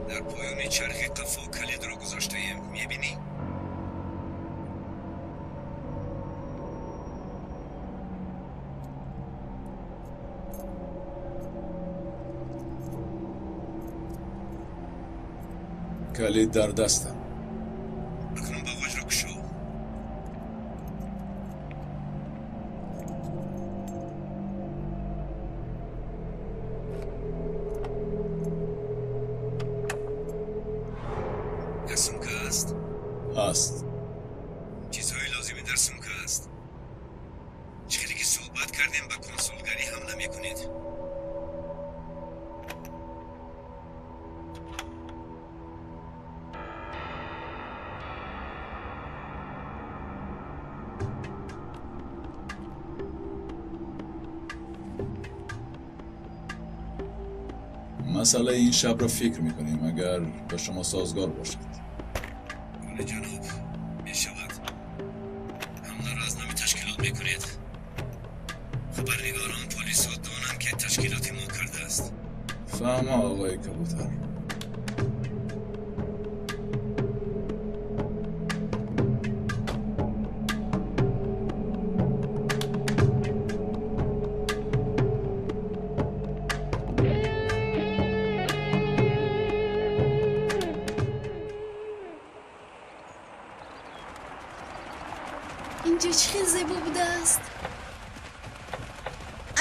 در پایان چرخ قفا کلید را گذاشته ایم. میبینی؟ کلید در دستم. اکنون باغاج را کشو. در سمکه است؟ است. چیزهای لازمی در سمکه است. چه که صحبت کردیم به کنسولگری حمله میکنید. مسئله این شب را فکر میکنیم اگر به شما سازگار باشد. بله جناب، میشود. حمله را از نام تشکیلات میکنید. خبرنگاران پلیس ها دانند که تشکیلات ما کرده است. فهم آقای کبوتر. Инҷо чӣ хел зебо будааст.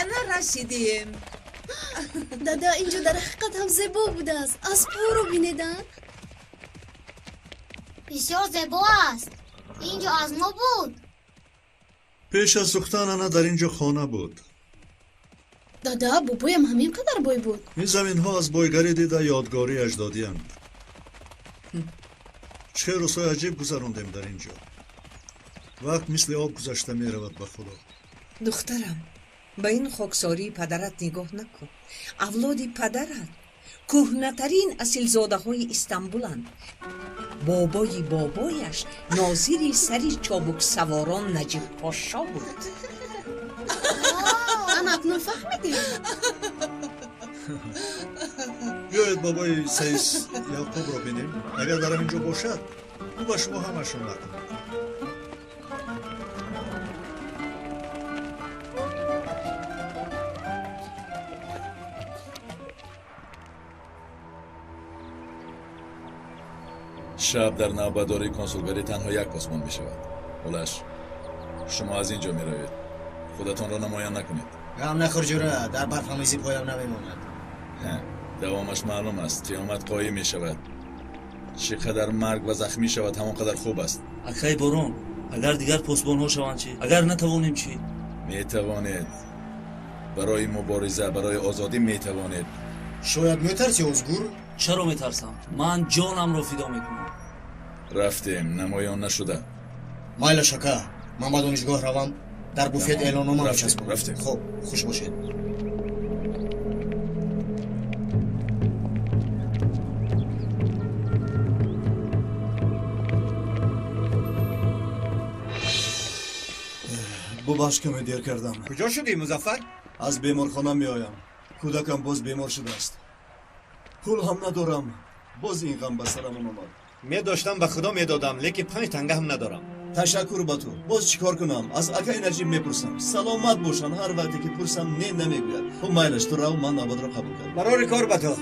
Ана расидем. Дада, инҷо дар ҳақиқат ҳам зебо будааст. Аспҳоро бинедан. Бисёр зебо аст. Инҷо аз мо буд. Пеш аз сӯхтан ана дар инҷо хона буд. Дада, бобоям ҳамин қадар бой буд. Ин заминҳо аз бойгарӣ дида ёдгории аҷдодианд. Чӣ рӯзҳои аҷиб гузарондем дар инҷо. Вақт мисли об гузашта меравад, ба Худо. Духтарам, ба ин хоксории падарат нигоҳ накун. Авлоди падарат кӯҳнатарин асилзодаҳои Истанбуланд. Бобои бобояш нозири сари чобуксаворон Наҷиб Пошо буд. Ана акнун фаҳмидем. Биёед бобои Саис Яъқубро бинем. Агар дар ҳамин ҷо бошад, ӯ ба шумо ҳамашон нақл мекунад. Шаб дар навбатдории консулгарӣ танҳо як посбон мешавад. Улаш, шумо аз ин ҷо меравед. Худатонро намоян накунед. Ғам нахӯр ҷура, дар барфамезӣ поям намемонад. Давомаш маълум аст. Қиёмат қоим мешавад. Чӣ қадар марг ва захмӣ шавад, ҳамон қадар хуб аст. Акай Борон, агар дигар посбонҳо шаванд чӣ? Агар натавонем чӣ? Метавонед. Барои мубориза, барои озодӣ метавонед. Шояд метарсӣ, Озгур? Чаро метарсам? Ман ҷонамро фидо мекунам. Рафтем, намоён нашуда. Майлаш ака, ман ба донишгоҳ равам. Дар буфет эълоннома мечаспонам. Рафтем. Хуб, хуш бошед. Бубахш, каме дер кардам. Куҷо шудӣ, Музаффар? Аз беморхона меоям. Кӯдакам боз бемор шудааст. Пул ҳам надорам. Боз ин ғам ба сарамон омад. Медоштам, ба Худо медодам, лекин 5 танга ҳам надорам. Ташаккур ба ту. Боз чӣ кор кунам? Аз акаи Наҷиб мепурсам. Саломат бошанд, ҳар вақте ки пурсам не намегӯяд. Хуб, майлаш, ту рав, ман навбатро қабул кардам. Барори кор ба ту.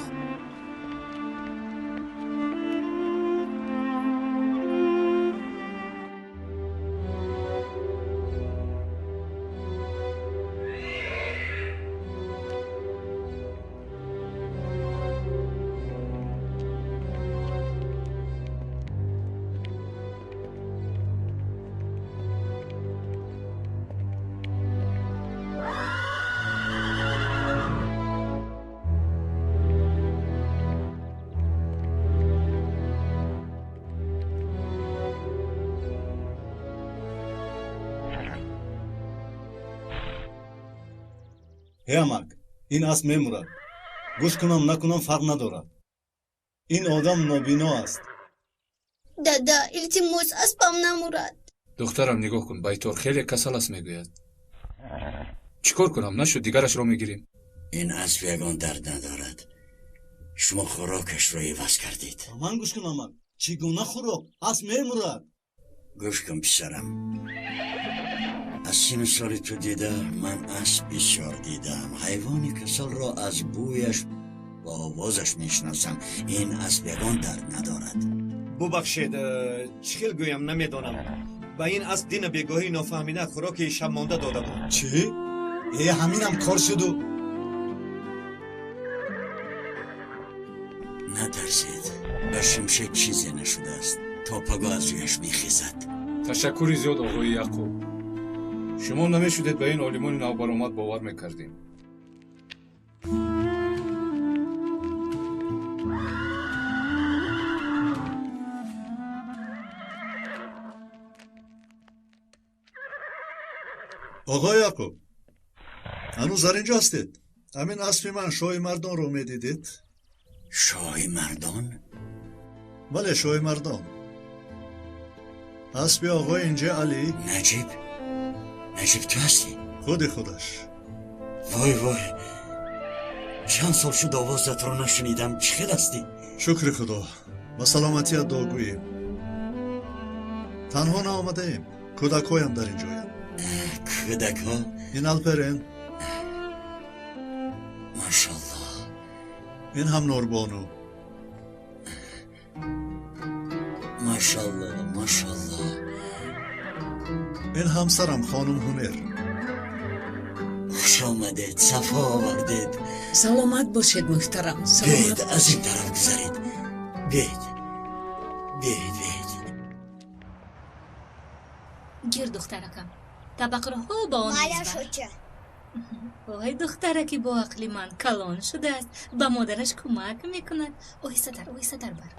Эй амак, ин асп мемурад. Гӯш кунам накунам фарқ надорад. Ин одам нобино аст. Дада, илтимос, аспам намурад. Духтарам, нигоҳ кун, байтор хеле касал аст мегӯяд. Чӣ кор кунам? Нашуд, дигарашро мегирем. Ин асп ягон дард надорад. Шумо хӯрокашро иваз кардед. Ман гӯш кун, амак, чӣ гуна хӯрок? Асп мемурад. Гӯш кун, писарам. Аз сину соли ту дида ман асп бисёр дидам. Ҳайвони касалро аз бӯяш ва овозаш мешиносам. Ин асп ягон дард надорад. Бубахшед, чӣ хел гӯям намедонам. Ба ин асп дина бегоҳӣ нофаҳмида хӯроки шабмонда дода буд. Чӣ? Э, ҳаминам кор шуду. Натарсед, ба шимшек чизе нашудааст. То пагоҳ аз ҷояш мехезад. Ташаккури зиёд, оғои Яъқуб. Шумо намешудед ба ин олимони навбаромад бовар мекардем. Оғои Яъқуб, ҳанӯз дар инҷо ҳастед? Ҳамин аспи ман шоҳи мардонро медидед? Шоҳи мардон? Бале, шоҳи мардон. Аспи оғои инҷа Алӣ. Наҷиб? Наҷиб ту ҳастӣ? Худи худаш. Вой вой, чанд сол шуд овозатро нашунидам. Чӣ хел ҳастӣ? Шукри Худо, ба саломатият дуогӯем. Танҳо наомадаем, кӯдакҳоям дар ин ҷоянд. Кӯдакҳо? Ин Алперен. Машаллоҳ. Ин ҳам Нурбону. Машаллоҳ, машаллоҳ. Ин ҳамсарам хонум Ҳунер. Хуш омадед, сафо овардед. Саломат бошед, муҳтарам. Биёед, аз ин тараф гузаред. Биёед, биёед, биёед. Гир, духтаракам, табақро ба он Майа шуча. Ой, духтараки боақли ман калон шудааст, ба модараш кӯмак мекунад. Оҳистатар, оҳистатар бар.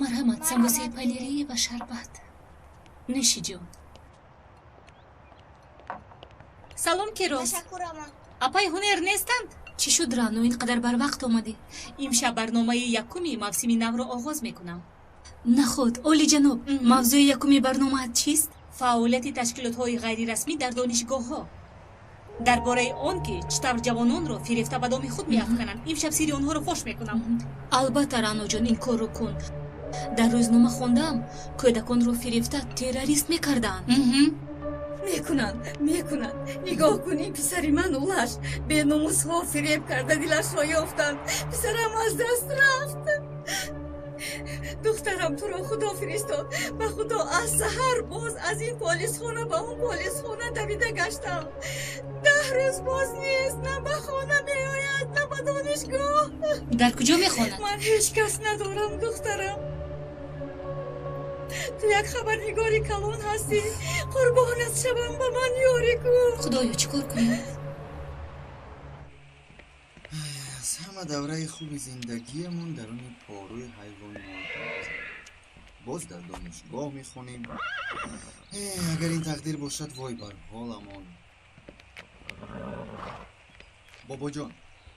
Марҳамат, самбусаи панирӣ ва шарбат. Нӯши ҷон. Салом, Керос. Ташаккур, ама. Апай Ҳунер нестанд? Чӣ шуд, Рано, ин қадар барвақт омадӣ? Имшаб барномаи якуми мавсими навро оғоз мекунам. Наход, олиҷаноб, мавзӯи якуми барномаат чист? Фаъолияти ташкилотҳои ғайрирасмӣ дар донишгоҳҳо. Дар бораи он ки чӣ тавр ҷавононро фирефта ба доми худ меафкананд, имшаб сирри онҳоро фош мекунам. Албатта, Раноҷон, ин корро кун. Дар рӯзнома хондаам, кӯдаконро фирефта террорист мекардаанд. Мекунанд, мекунанд. Нигоҳ кун, ин писари ман Улаш беномусҳо фиреб карда дилашро ёфтанд. Писарам аз даст рафт. Духтарам, туро Худо фиристод. Ба Худо, аз саҳар боз аз ин полисхона ба он полисхона давида гаштам. 10 рӯз боз нест, на ба хона меояд, на ба донишгоҳ. Дар куҷо мехонад? Ман ҳеҷ кас надорам, духтарам. Ту як хабарнигори калон ҳастӣ. Қурбонат шавам, ба ман ёрӣ кун. Худоё, чӣ кор кунем? Аз ҳама давраи хуби зиндагиамон даруни порӯи ҳайвонот. Боз дар донишгоҳ мехонем. Агар ин тақдир бошад, вой бар ҳоламон. Бобоҷон,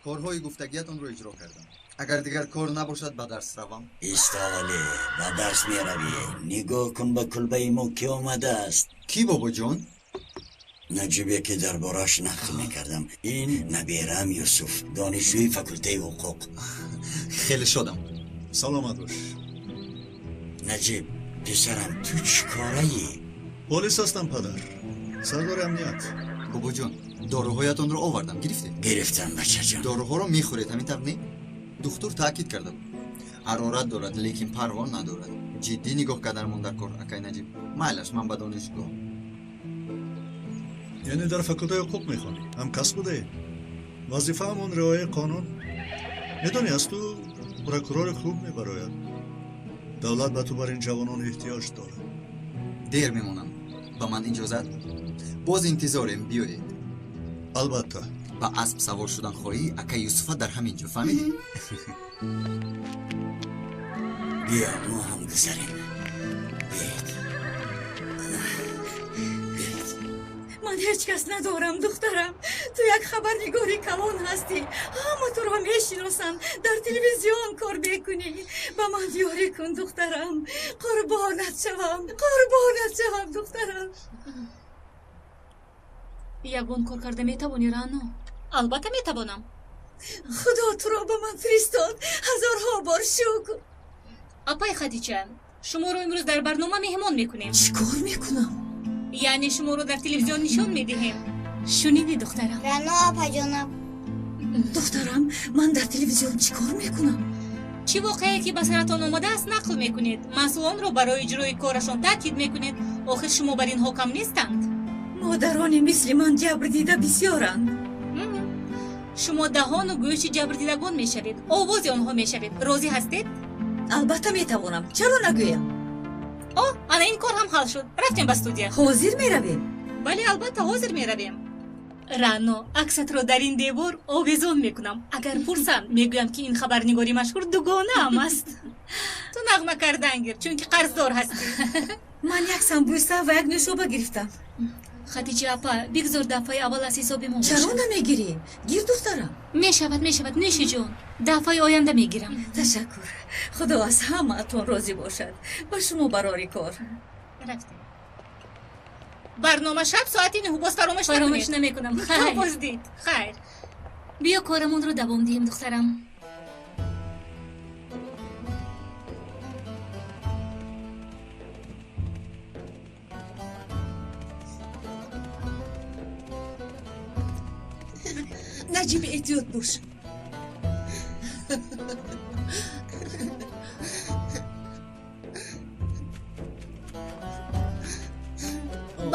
корҳои гуфтагиятонро иҷро кардам. Агар дигар кор набошад, ба дарс равам. Истовале, ба дарс меравӣ. Нигоҳ кун, ба кулбаи мо кӣ омадааст. Кӣ, бобоҷон? Наҷибе ки дар бораш нақл мекардам. Ин набераам Юсуф, донишҷӯи факултаи ҳуқуқ. Хеле шодам. Саломат бош. Наҷиб, писарам, ту чӣ кораӣ? Полис ҳастам, падар. Сардори амният. Бобоҷон, доруҳоятонро овардам, гирифтед? Гирифтам, бачаҷон. Доруҳоро мехӯред, ҳамин тавр не? Духтур таъкид карда буд. Ҳарорат дорад, лекин парво надорад. Ҷиддӣ нигоҳ карданмон дар кор, акай Наҷиб. Майлаш, ман ба донишгоҳ. Яъне дар факултаи ҳуқуқ мехонӣ? Ҳамкасб будаед? Вазифаамон риояи қонун. Медонӣ, аз ту прокурори хуб мебарояд. Давлат ба ту бар ин ҷавонон эҳтиёҷ дорад. Дер мемонам. Ба ман иҷозат? Боз интизорем, биёед. Албатта. Ба асп савор шудан хоҳӣ, акай Юсуфа дар ҳамин ҷо, фаҳмидӣ? Биё, мо ҳам гузарем. Биёед. Ман ҳеҷ кас надорам, духтарам. Ту як хабарнигори калон ҳастӣ. Ҳама туро мешиносанд. Дар телевизион кор мекунӣ. Ба ман ёрӣ кун, духтарам. Қурбонат шавам, қурбонат шавам, духтарам. Ягон кор карда метавонӣ, Рано? Албатта метавонам. Худо туро ба ман фиристод. Ҳазорҳо бор шукр. Апай Хадича, шуморо имрӯз дар барнома меҳмон мекунем. Чӣ кор мекунам? Яъне шуморо дар телевизион нишон медиҳем. Шунидӣ, духтарам? Рано, апаҷонам. Духтарам, ман дар телевизион чӣ кор мекунам? Чӣ воқеае ки ба саратон омадааст, нақл мекунед. Масъулонро барои иҷрои корашон таъкид мекунед. Охир шумо бар инҳо кам нестанд. Модарони мисли ман ҷабрдида бисёранд. Шумо даҳону гӯши ҷабрдидагон мешавед, овози онҳо мешавед. Розӣ ҳастед? Албатта метавонам. Чаро нагӯям? О, ана ин кор ҳам ҳал шуд. Рафтем ба студия. Ҳозир меравем? Бале, албатта ҳозир меравем. Рано, аксатро дар ин девор овезон мекунам. Агар пурсанд, мегӯям ки ин хабарнигори машҳур дугонаам аст. Ту нағма кардан гир, чунки қарздор ҳастӣ. Ман як самбуса ва як нӯшоба гирифтам. Хадиҷа апа, бигзор дафъаи аввал аз ҳисоби мо бошад. Чаро намегирӣ? Гир, духтарам. Мешавад, мешавад, нӯши ҷон. Дафъаи оянда мегирам. Ташаккур. Худо аз ҳамаатон розӣ бошад. Ба шумо барори кор. Рафтем. Барнома шаб соати 9 боз фаромӯш накунед. Фаромӯш намекунам. Хайр. Боз дид. Хайр. Биё корамонро давом диҳем, духтарам. Наҷиб, эҳтиёт бош.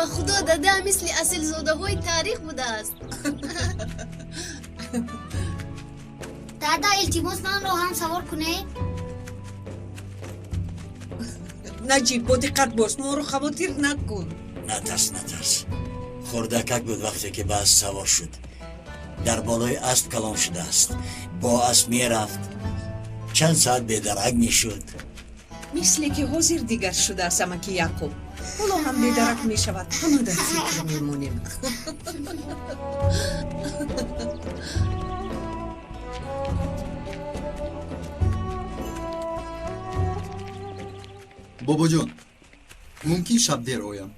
Ба худо дада мисли асилзодаҳои таърих будааст. Дада, илтимос манро ҳам савор кунед. Наҷиб, бо диққат бош, моро хавотир накун. Натарс, натарс. Хурдакак буд вақте ки ба асп савор шуд. Дар болои асп калон шудааст. Бо асп мерафт. Чанд соат бедарак мешуд. Мисле ки ҳозир дигар шудааст амаки Яқуб. Ҳоло ҳам бедарак мешавад, ҳама дар фикр мемонем. Бобоҷон, мумкин шаб дер оям.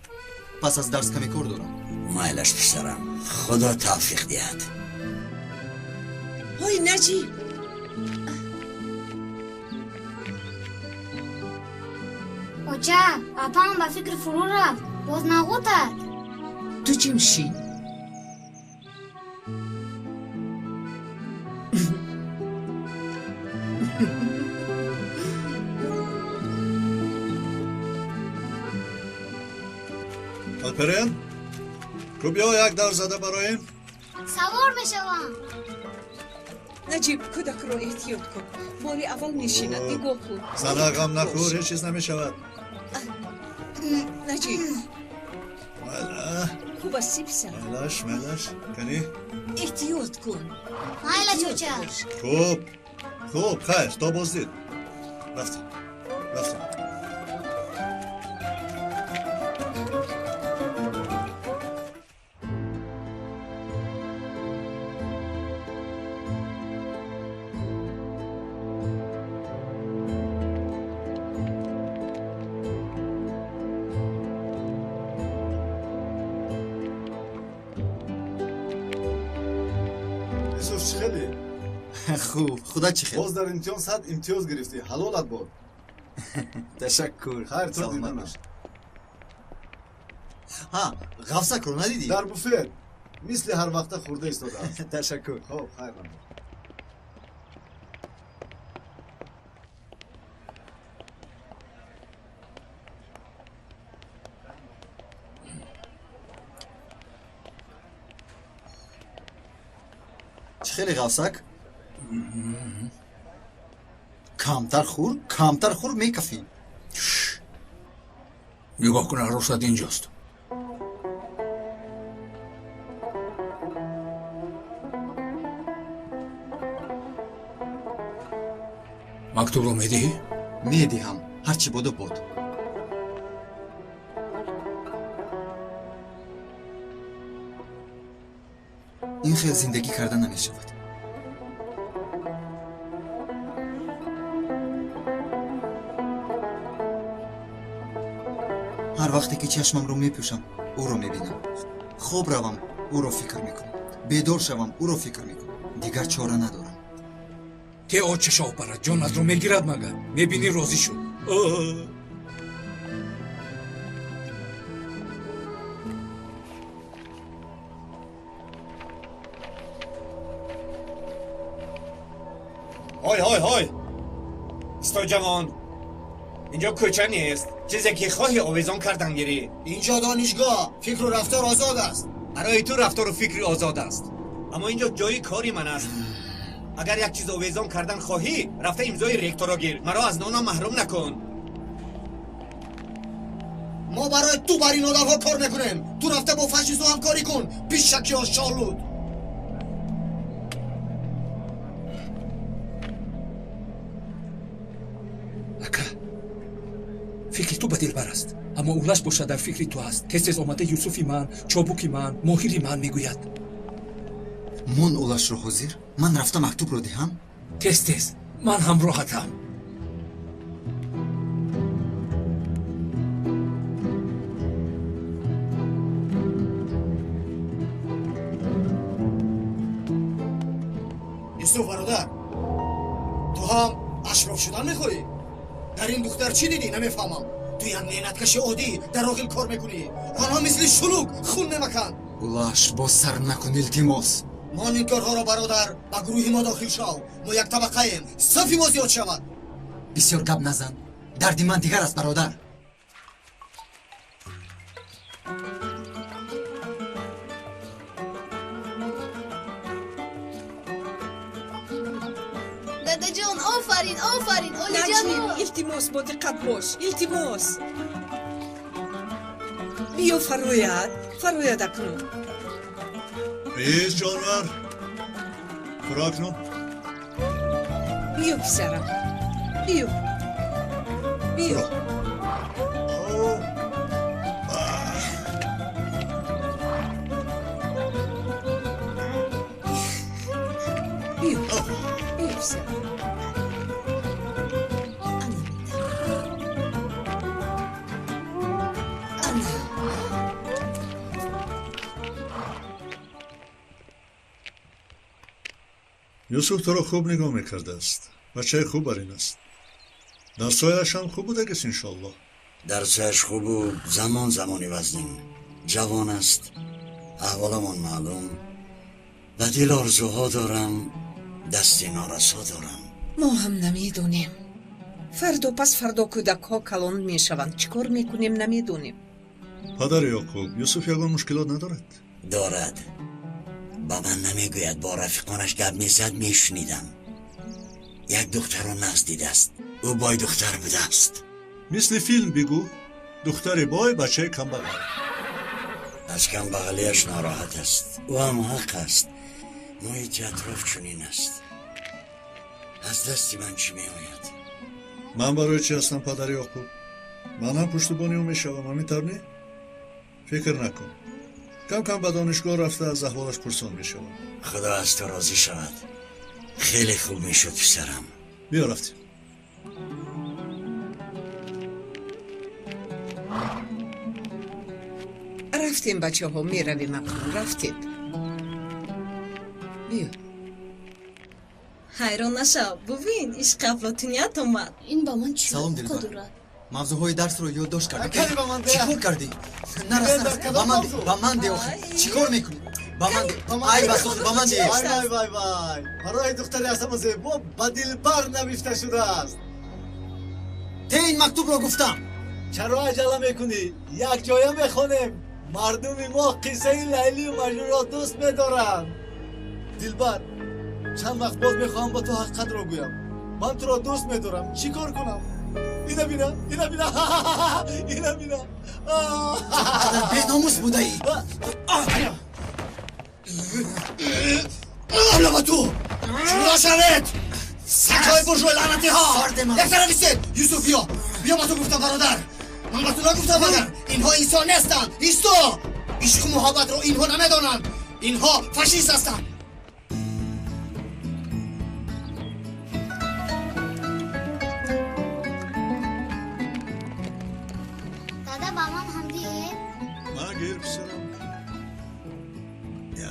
Пас аз дарс каме кор дорам. Майлаш писарам, худо тавфиқ диҳад. Ҳой Наҷиб! Оча, апам ба фикр фурӯ рафт, боз нағутад. Ту чим шӣ? Алперен, ку биё як давр зада бароем. Савор мешавам. Наҷиб, кӯдакро эҳтиёт кун. Бори аввал мешинад, нигоҳ кун. Зана, ғам нахӯр, ҳеҷ чиз намешавад. Наҷиб. Хуб аст, писар. Майлаш, майлаш, кани? Эҳтиёт кун. Майлаш, оча. Хуб, хуб, хайр, то боздид. Рафтем, рафтем. Хуб, худо чӣ хел? Боз дар имтиҳон 100 имтиёз гирифтӣ, ҳалолат бод. Ташаккур. Хайр, то диданаш. Ҳа, ғафсакро надидӣ? Дар буфет мисли ҳар вақта хӯрда истодааст. Ташаккур. Хуб, хайр набод. Чӣ хеле ғафсак? Камтар хӯр, камтар хӯр, мекафӣ. Нигоҳ кун, арӯсат инҷост. Мактубро медиҳӣ? Медиҳам, ҳарчи боду бод. Ин хел зиндагӣ карда намешавад. Ҳар вақте ки чашмамро мепӯшам, ӯро мебинам. Хоб равам, ӯро фикр мекунам. Бедор шавам, ӯро фикр мекунам. Дигар чора надорам. Те отчашо барад, ҷонатро мегирад магар? Мебинӣ, розӣ шуд. Ҳой, ҳой, ҳой! Исто ҷавон! Инҷо кӯча нест. Чизе ки хоҳӣ овезон кардан гирӣ. Инҷо донишгоҳ, фикру рафтор озод аст. Барои ту рафтору фикри озод аст. Аммо инҷо ҷои кори ман аст. Агар як чиз овезон кардан хоҳӣ, рафта имзои ректорро гир. Маро аз нонам маҳрум накун. Мо барои ту бар ин одамҳо кор мекунем. Ту рафта бо фашисту ҳамкорӣ кун. Пишакиҳо шолуд. Ака, фикри ту ба дилбар аст, аммо улаш бошад дар фикри ту аст. Тез тез омада Юсуфи ман, чобуки ман, моҳири ман мегӯяд. Мон улашро ҳозир? Ман рафта мактубро диҳам? Тез тез, ман ҳамроҳатам. Юсуф бародар, ту ҳам ашроф шудан мехоҳӣ? Дар ин духтар чӣ дидӣ? Намефаҳмам. Ту як меҳнаткаши оддӣ дар оғил кор мекунӣ. Онҳо мисли шулук хун мемаканд. Улаш, боз сар накун, илтимос. Мон ин корҳоро бародар, ба гурӯҳи мо дохил шав. Мо як табақаем, сафи мо зиёд шавад. Бисёр гап назан, дарди ман дигар аст бародар. Дадаҷон, офарин, офарин, олиҷаноб. Наҷиб, илтимос, бо диққат бош, илтимос. Биё фарояд, фарояд акнун. Биз ҷонвар, фуро акнун. Биё писарам, биё, биё. Биё, биё писарам. Юсуф туро хуб нигоҳ мекардааст. Бачаи хуб бар ин аст. Дарсҳояш ҳам хуб будагист, иншоаллоҳ. Дарсҳояш хубу замон замони вазнин. Ҷавон аст, аҳволамон маълум. Ба дил орзуҳо дорам, дасти норасо дорам. Мо ҳам намедонем. Фардо пас фардо кӯдакҳо калон мешаванд. Чӣ кор мекунем, намедонем. Падари Ёқуб, Юсуф ягон мушкилот надорад? Дорад. Ба ман намегӯяд, бо рафиқонаш гап мезад, мешунидам. Як духтарро нағз дидааст. Ӯ бой духтар будааст. Мисли филм бигӯ, духтари бой, бачаи камбағал. Аз камбағалиаш нороҳат аст. Ӯ ҳам ҳақ аст. Муҳити атроф чунин аст. Аз дасти ман чӣ меояд? Ман барои чӣ ҳастам, падари Ёқуб? Ман ҳам пуштубони ӯ мешавам, ҳамин тавр не? Фикр накун. Кам кам ба донишгоҳ рафта аз аҳволаш пурсон мешавам. Худо аз ту розӣ шавад. Хеле хуб мешуд, писарам. Биё рафтем. Рафтем, бачаҳо, меравем акнун, рафтем. Биё. Ҳайрон нашав, бубин, ишқи афлотуният омад. Ин ба ман чӣ Салом, алоқа Дилбар. дорад? Мавзӯъҳои дарсро ёддошт кардӣ. Кани ба ман Чӣ кор кардӣ? Нарас, нарас. Ба ман де, ба ман де охир. Чӣ кор мекунӣ? Ба ман де. Ай басоз, ба ман де. Вай, вай, вай, вай. Барои духтари аз ҳама зебо ба Дилбар навишта шудааст. Те ин мактубро гуфтам. Чаро аҷала мекунӣ? Як ҷоя мехонем. Мардуми мо қиссаи Лайлию Маҷнунро дӯст медоранд. Дилбар, чанд вақт боз мехоҳам ба ту ҳақиқатро гӯям. Ман туро дӯст медорам. Чӣ кор кунам? Ина бина, ина бина, ина бина. Қадар беномус будаӣ. Ҳамла ба ту! Ҷудо шавед! Сагҳои буржуи лаънатиҳо! Як тараф истед! Юсуф, биё! Биё, ба ту гуфтам, бародар! Ман ба ту нагуфтам, магар? Инҳо инсон нестанд! Исто! Ишқу муҳаббатро инҳо намедонанд! Инҳо фашист ҳастанд! Дада, ба ман ҳам диҳед. Магир, писарам.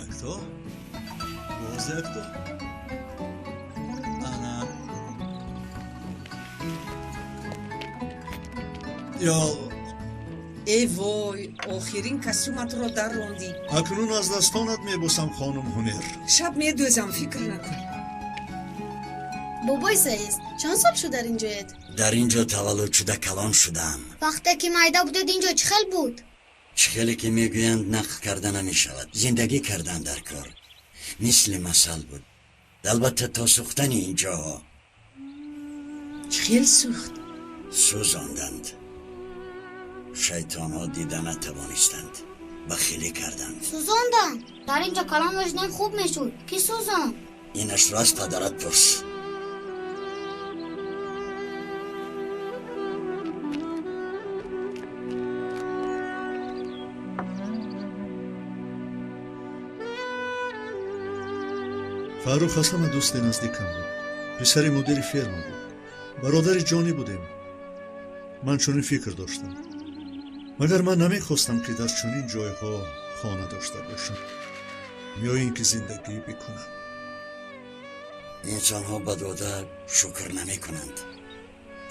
Якто, боз якто. Ана. Ё Э вой, охирин костюматро даррондӣ. Акнун аз дастонат мебосам, хонум Ҳунер. Шаб медӯзам, фикр накун. Бобои Саид, чанд сол шуд дар ин ҷоед? Дар ин ҷо таваллуд шуда калон шудам. Вақте ки майда будед, ин ҷо чӣ хел буд? Чӣ хеле ки мегӯянд, нақл карда намешавад. Зиндагӣ кардан дар кор мисли масал буд. Албатта то сӯхтани ин ҷоҳо. Чӣ хел сӯхт? Сӯзонданд. Шайтонҳо дида натавонистанд, бахилӣ карданд. Сӯзонданд? Дар ин ҷо калон мешудем, хуб мешуд. Кӣ сӯзонд? Инашро аз падарат пурс. Фаррух аз ҳама дӯсти наздикам буд. Писари мудири ферма буд. Бародари ҷонӣ будем. Ман чунин фикр доштам. Магар ман намехостам, ки дар чунин ҷойҳо хона дошта бошам ё ин ки зиндагӣ бикунам. Инсонҳо ба дода шукр намекунанд.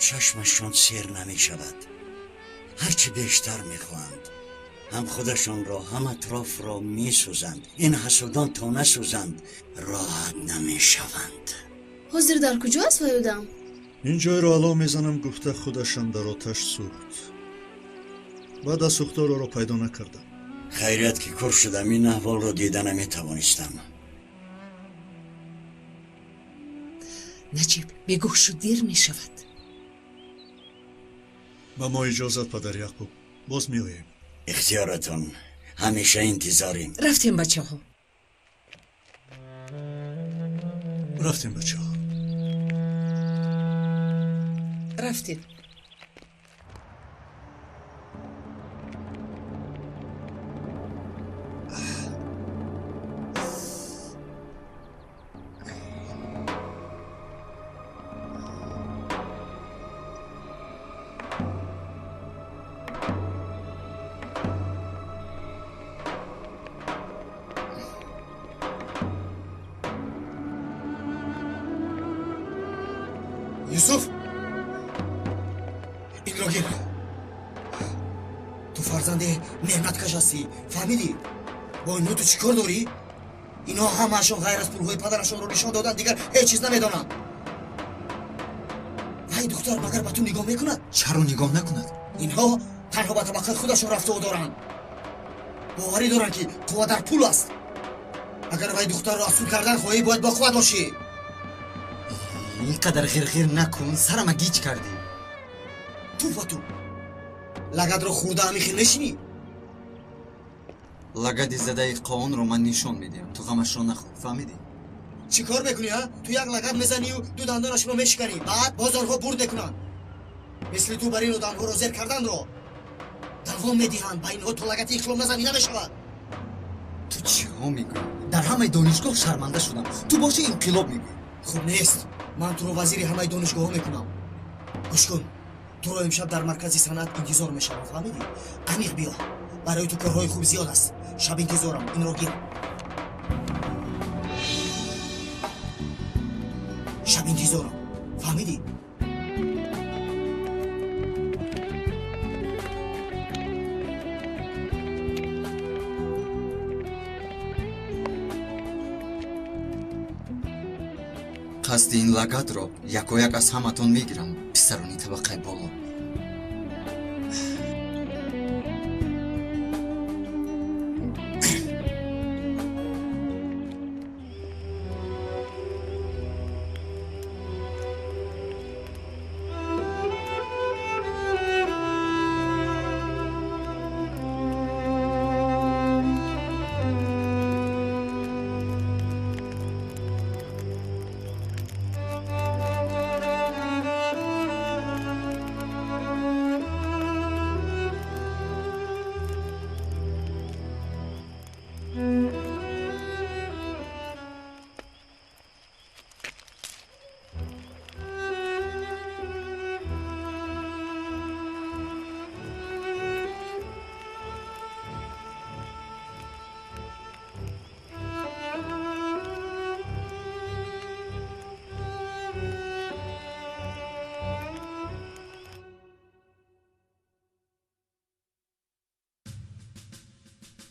Чашмашон сер намешавад. Ҳарчи бештар мехоҳанд. Ҳам худашонро, ҳам атрофро месӯзанд. Ин ҳасудон то насӯзанд роҳат намешаванд. Ҳозир дар куҷо аст вай одам? Ин ҷойро ало мезанам гуфта, худашам дар оташ сӯхт. Баъд аз сӯхтор ӯро пайдо накардам. Хайрият ки кур шудам, ин аҳволро дида наметавонистам. Наҷиб, бегоҳ шуд, дер мешавад. Ба мо иҷозат, падар Яъқуб, боз меоем. Ихтиёратон, ҳамеша интизорем. Рафтем, бачаҳо. Рафтем, бачаҳо. Рафтем. Юсуф, инро гир. Ту фарзанди меҳнаткаш ҳастӣ, фаҳмидӣ? Бо инҳо ту чӣ кор дорӣ? Инҳо ҳамаашон ғайр аз пулҳои падарашонро нишон додан дигар ҳеҷ чиз намедонанд. Вай духтар магар ба ту нигоҳ мекунад? Чаро нигоҳ накунад? Инҳо танҳо ба табақаи худашон рафту доранд. Боварӣ доранд, ки қувва дар пул аст. Агар вай духтарро аз суд кардан хоҳӣ, бояд бо қувват бошӣ. Ин қадар ғирғир накун, сарама гиҷ кардӣ. Ту ба ту лагадро хӯрда ҳамин хел мешинӣ? Лагади задаи қоонро ман нишон медиҳам, ту ғамашро нахӯр, фаҳмидӣ? Чӣ кор мекунӣ, а? Ту як лагад мезанию ду дандонашро мешиканӣ, баъд боз онҳо бурд мекунанд. Мисли ту бар ин одамҳоро зер карданро давом медиҳанд. Ба инҳо то лагати ихлом назанӣ намешавад. Ту чиҳо мегӯӣ? Дар ҳамаи донишгоҳ шарманда шудам, ту боши инқилоб мегӯӣ. Хуб нест, ман туро вазири ҳамаи донишгоҳҳо мекунам. Гӯш кун, туро имшаб дар маркази санъат интизор мешавам, фаҳмидӣ? Аниқ биё, барои ту корҳои хуб зиёд аст. Шаб интизорам, инро гир. Шаб интизорам, фаҳмидӣ? Қасди ин лагадро якояк аз ҳаматон мегирам, писарони табақаи боло.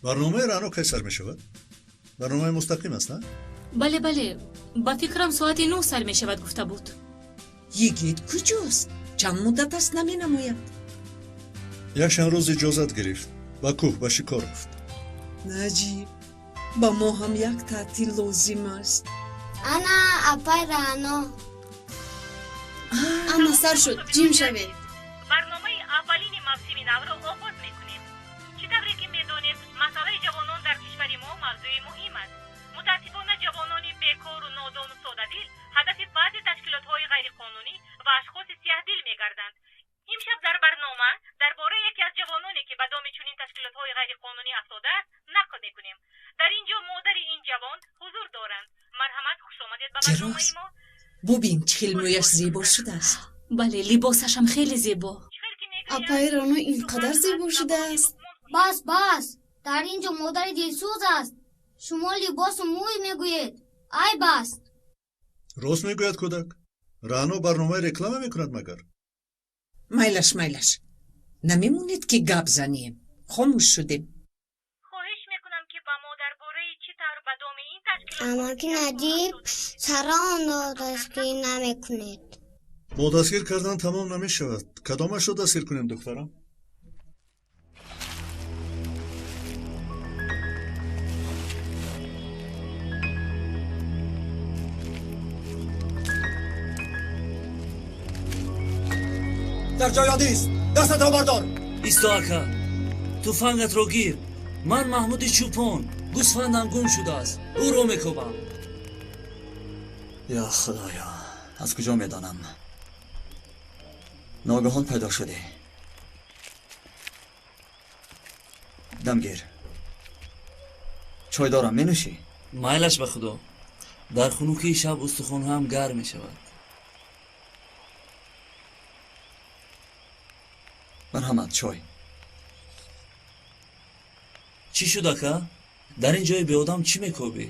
Барномаи Раъно кай сар мешавад? Барномаи мустақим аст, на? Бале, бале, ба фикрам соати 9 сар мешавад гуфта буд. Йигит куҷост? Чанд муддат аст наменамояд. Якчанд рӯз иҷозат гирифт, ба кӯҳ ба шикор рафт. Наҷиб, ба мо ҳам як таътил лозим аст. Ана апай Раъно. Ана сар шуд, ҷим шавед. Барномаи аввалини мавсими навро оғоз мекунем. Чӣ тавре ки медонед, масъалаи ҷавонон дар кишвари мо мавзӯи муҳим аст. Мутаассифона, ҷавонони бекору нодону содадил ҳадафи баъзе ташкилотҳои ғайриқонунӣ ва ашхоси сиёҳдил мегарданд. Имшаб дар барнома дар бораи яке аз ҷавононе, ки ба доми чунин ташкилотҳои ғайриқонунӣ афтодааст, нақл мекунем. Дар ин ҷо модари ин ҷавон ҳузур доранд. Марҳамат, хушомадед ба барномаи мо. Бубин, чӣ хел мӯяш зебо шудааст. Бале, либосашам хеле зебо. Апаи Раъно ин қадар зебо шудааст. Бас, бас, дар ин ҷо модари дилсӯз аст. Шумо либосу мӯй мегӯед, айб аст. Рост мегӯяд кӯдак. Раъно барномаи реклама мекунад магар? Майлаш, майлаш, намемонед ки гап занем. Хомӯш шудем. Хоҳиш мекунам, ки ба мо дар бораи чӣ тавр ба доми ин ташкилот Амаки Наҷиб, чаро онро дастгирӣ намекунед? Бо дастгир кардан тамом намешавад. Кадомашро дастгир кунем, духтарам? Дар ҷой ист, дастатро бардор. Исто ака, туфангатро гир. Ман Маҳмуди чӯпон, гӯсфандам гум шудааст, ӯро мекобам. Ё Худоё, аз куҷо медонам? Ногаҳон пайдо шудӣ. Дамгир, чой дорам, менӯшӣ? Майлаш ба Худо, дар хунукии шаб устухонҳоям гарм мешавад. Марҳамат, чой. Чӣ шуд, ака? Дар ин ҷои беодам чӣ мекобӣ?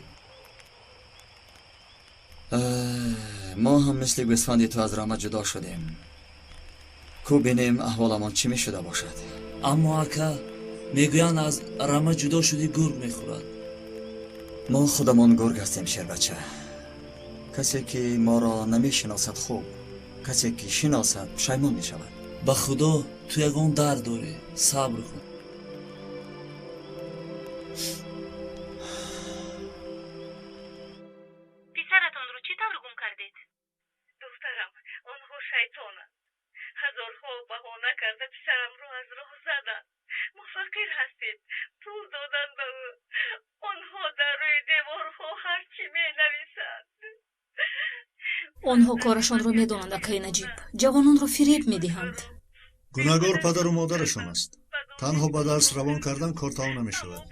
Мо ҳам мисли гӯсфанди ту аз рама ҷудо шудем. Ку бинем аҳволамон чӣ мешуда бошад. Аммо ака, мегӯянд аз рама ҷудо шудӣ гург мехӯрад. Мо худамон гург ҳастем, шербача. Касе ки моро намешиносад хуб, касе ки шиносад пушаймон мешавад. Ба Худо, ту ягон дард дорӣ, сабр кун. Писаратонро чӣ тавр гум кардед? Духтарам, онҳо шайтонанд. Ҳазорҳо баҳона карда писарамро аз роҳ заданд. Мо фақир ҳастем, пул додан ба ӯ. Онҳо дар рӯи деворҳо ҳар чӣ менависанд. Онҳо корашонро медонанд, акаи Наҷиб. Ҷавононро фиреб медиҳанд. Гунаҳгор падару модарашон аст. Танҳо ба дарс равон кардан кор тамом намешавад.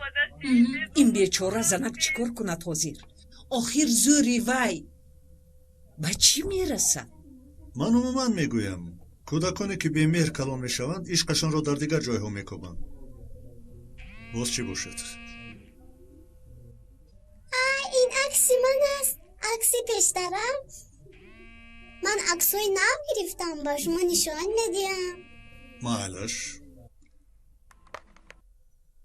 Ин бечора занак чӣ кор кунад ҳозир? Охир зӯри вай ба чӣ мерасад? Ман умуман мегӯям, кӯдаконе ки бемеҳр калон мешаванд, ишқашонро дар дигар ҷойҳо мекобанд. Боз чӣ бошад? Ин акси ман аст, акси пештарам. Ман аксҳои нав гирифтам, ба шумо нишон медиҳам. Майлаш.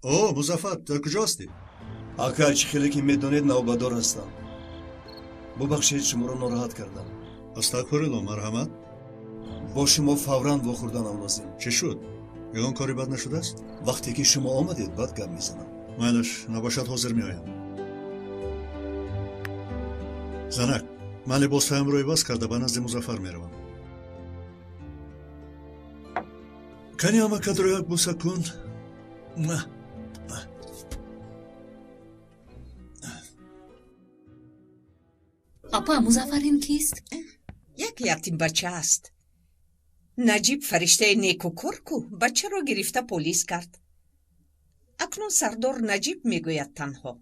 О, Музаффар, дар куҷо ҳастӣ? Ака, чӣ хеле ки медонед, навбатдор ҳастам. Бубахшед, шуморо нороҳат кардам. Астағфирулло, марҳамат. Бо шумо фавран вохӯрданам лозим. Чӣ шуд? Ягон кори бад нашудааст? Вақте ки шумо омадед, баъд гап мезанам. Майлаш, набошад, ҳозир меоям. Занак, ман либосҳоямро иваз карда ба назди Музаффар меравам. Кани амакатро як бӯса кун. Апа, Музаффар ин кист? Як ятимбача аст. Наҷиб фариштаи некукор ку бачаро гирифта полис кард. Акнун сардор Наҷиб мегӯяд танҳо.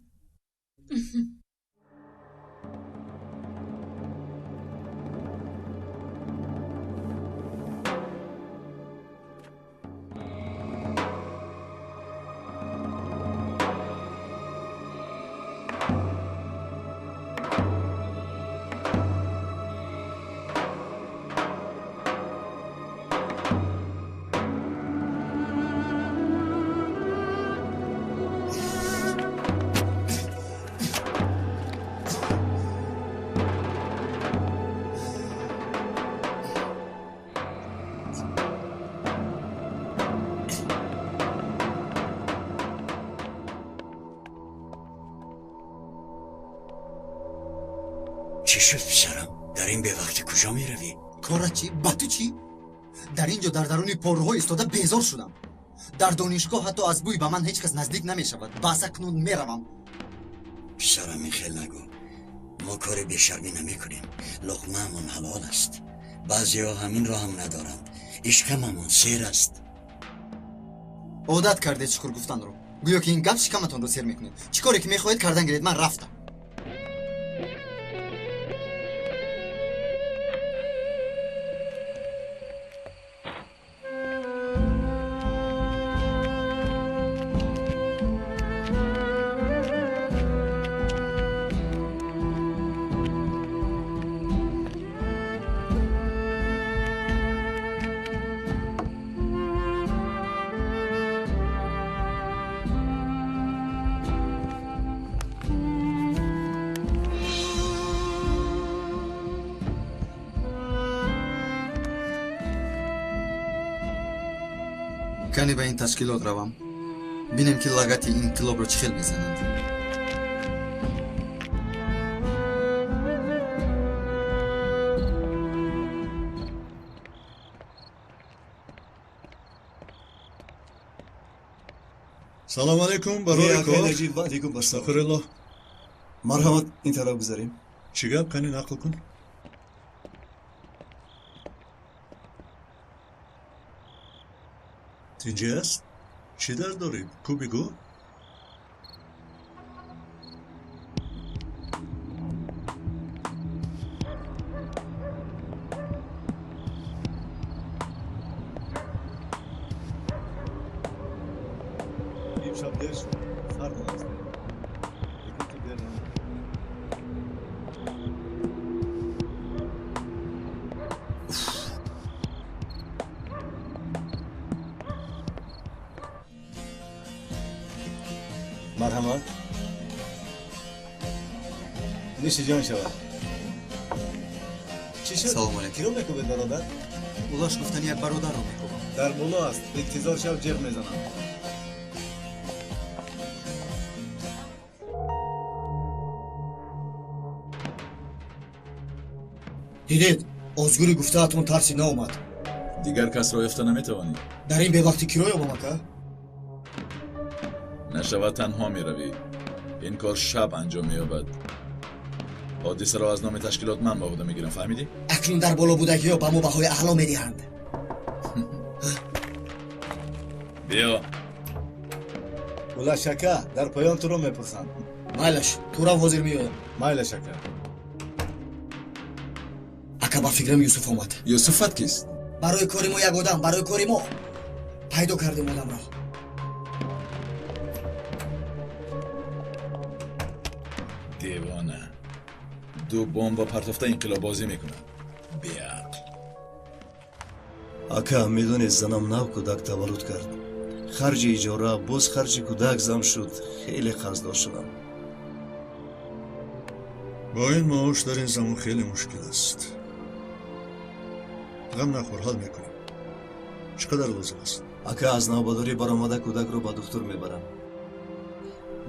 Чӣ шуд, писарам? Дар ин бевақти куҷо меравӣ? Кора чӣ? Ба ту чӣ? Дар ин ҷо дар даруни порӯҳо истода безор шудам. Дар донишгоҳ ҳатто аз бӯй ба ман ҳеҷ кас наздик намешавад. Бас, акнун меравам. Писарам, ин хел нагӯ. Мо кори бешармӣ намекунем. Луқмаамон ҳалол аст. Баъзеҳо ҳаминро ҳам надоранд. Ишкамамон сер аст. Одат кардед шукр гуфтанро. Гӯё ки ин гап шикаматонро сер мекунед. Чӣ коре ки мехоҳед кардан гиред, ман рафтам. Кани ба ин ташкилот равам, бинем ки лагати инқилобро чӣ хел мезананд. Салом алейкум, барори кор. Наҷиб, ва алейкум ассалом. Астағфируллоҳ. Марҳамат, ин тараф гузарем. Чӣ гап? Кани нақл кун. Тинҷӣ аст? Чӣ дард дорӣ? Ку бигӯ. Имшаб дер шуд. Фардо аст. Лекин ту дер намон. Марҳамат. Ниши ҷон шавад. Чӣ шуд? Салом алейкум. Киро мекӯбед, бародар? Улаш гуфтани як бародарро мекӯбам. Дар боло аст. Интизор шав, ҷеғ мезанам. Дидед, озгури гуфтаатон тарси наомад. Дигар касро ёфта наметавонӣ. Дар ин бевақти киро ёбам, ака? Нашавад танҳо меравӣ. Ин кор шаб анҷом меёбад. Ҳодисаро аз номи ташкилот ман ба ӯҳда мегирам, фаҳмидӣ? Акнун дар боло будагиҳо ба мо баҳои аъло медиҳанд. Биё. Улаш ака, дар поён туро мепурсанд. Майлаш, турам ҳозир меоям. Майлаш ака. Ака, ба фикрам Юсуф омад. Юсуфат кист? Барои кори мо як одам, барои кори мо пайдо кардем одамро. Девона. Ду бомба партофта инқилоббозӣ мекунад. Беақл. Ака, медонед, занам нав кӯдак таваллуд кард. Харҷи иҷора, боз харҷи кӯдак зам шуд. Хеле қарздор шудам. Бо ин маош дар ин замон хеле мушкил аст. Ғам нахӯр, ҳал мекунем. Чӣ қадар лозим аст? Ака, аз навбадорӣ баромада кӯдакро ба духтур мебарам.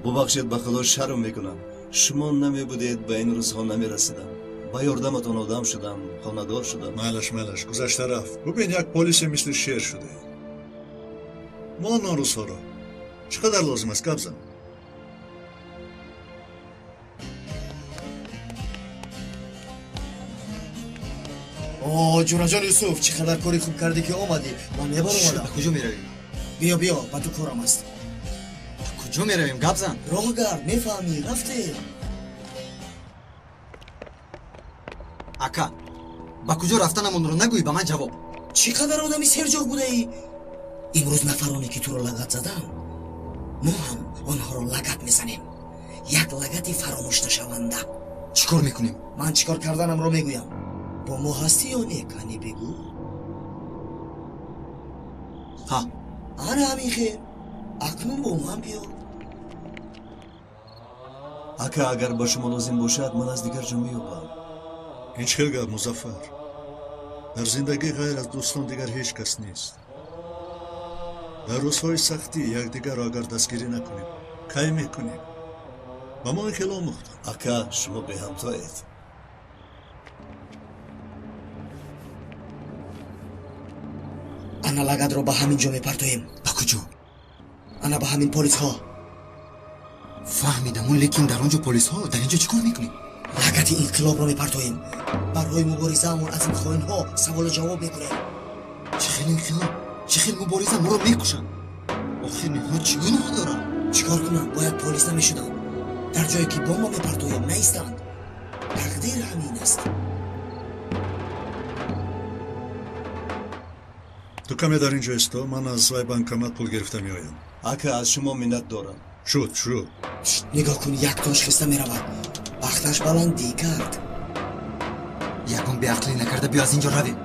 Бубахшед, ба худо шарм мекунам. Шумо намебудед, ба ин рӯзҳо намерасидам. Ба ёрдаматон одам шудам, хонадор шудам. Майлаш, майлаш, гузашта рафт. Бубин, як полисе мисли шер шудаед. Мон он рӯзҳоро. Чӣ қадар лозим аст? Гап зан. О, ҷураҷон Юсуф, чӣ қадар кори хуб кардӣ, ки омадӣ. Ман мебар омадам. Ба куҷо меравем? Биё, биё, ба ту корам аст. Ба куҷо меравем? Гап зан. Роҳ гард, мефаҳмӣ, рафтем. Ака, ба куҷо рафтанамонро нагӯй, ба ман ҷавоб. Чӣ қадар одами серҷоғ будаӣ? Имрӯз нафароне, ки туро лагат заданд, мо ҳам онҳоро лагат мезанем. Як лагати фаромӯшнашаванда. Чӣ кор мекунем? Ман чӣ кор карданамро мегӯям. Бо мо ҳастӣ ё не, кани бигӯ. Ҳа. Ана ҳамин хел. Акнун бо ман биё. Ака, агар ба шумо лозим бошад, ман аз дигар ҷо меёбам. Ин чӣ хел гап, Музаффар? Дар зиндагӣ ғайр аз дӯстон дигар ҳеҷ кас нест. Дар рӯзҳои сахтӣ якдигарро агар дастгирӣ накунем, кай мекунем? Ба мо ин хел омӯхтанд. Ака, шумо беҳамтоед. Ана лагадро ба ҳамин ҷо мепартоем. Ба куҷо? Ана ба ҳамин полисҳо. Фаҳмидам, лекин дар он ҷо полисҳо, дар ин ҷо чӣ кор мекунем? Лагати инқилобро мепартоем. Барои муборизаамон аз ин хоинҳо саволу ҷавоб мекунем. Чӣ хел инқилоб? Чӣ хел мубориза? Моро мекушанд. Охир инҳо чӣ гуноҳ доранд? Чӣ кор кунам? Бояд полис намешуданд. Дар ҷое ки бомба мепартоем наистанд. Тақдир ҳамин аст. Ту каме дар ин ҷо исто, ман аз вай банкомат пул гирифта меоям. Ака, аз шумо миннат дорам. Шуд, шуд. Нигоҳ кун, як тош хиста меравад. Бахташ баландӣ кард. Ягон беақлӣ накарда биё аз ин ҷо равем.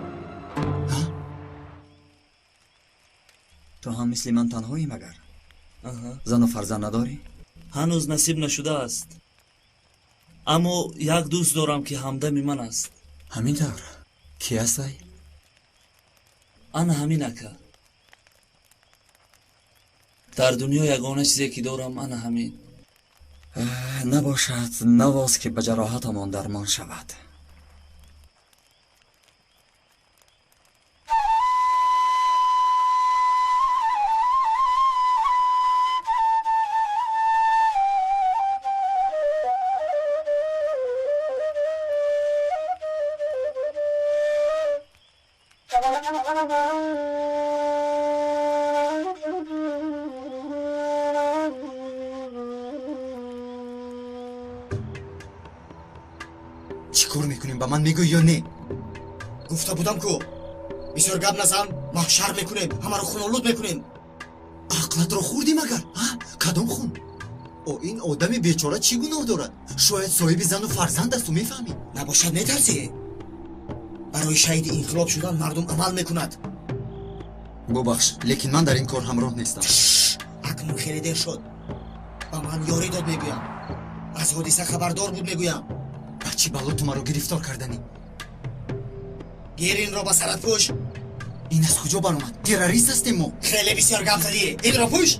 Ту ҳам мисли ман танҳоӣ магар? Зану фарзанд надорӣ? Ҳанӯз насиб нашудааст. Аммо як дӯст дорам, ки ҳамдами ман аст. Ҳамин тавр? Ки аст вай? Ана ҳамин, ака. Дар дунё ягона чизе ки дорам, ана ҳамин. Набошад, навоз ки ба ҷароҳатамон дармон шавад. Чӣ кор мекунем, ба ман мегӯй ё не? Гуфта будам ку, бисёр гап назан, маҳшар мекунем, ҳамаро хунолуд мекунем. Ақлатро хӯрдӣ магар? Кадом хун? О, ин одами бечора чӣ гуноҳ дорад? Шояд соҳиби зану фарзанд аст, ту мефаҳмӣ? Набошад, метарсӣ? Барои шаҳиди инқилоб шудан мардум амал мекунад. Бубахш, лекин ман дар ин кор ҳамроҳ нестам. Акнун хеле дер шуд. Ба ман ёрӣ дод мегӯям. Аз ҳодиса хабардор буд мегӯям. Ба чӣ бало ту маро гирифтор карданӣ? Гир инро ба сарат пӯш. Ин аз куҷо баромад? Террорист ҳастем мо. Хеле бисёр гап задӣ. Инро пӯш.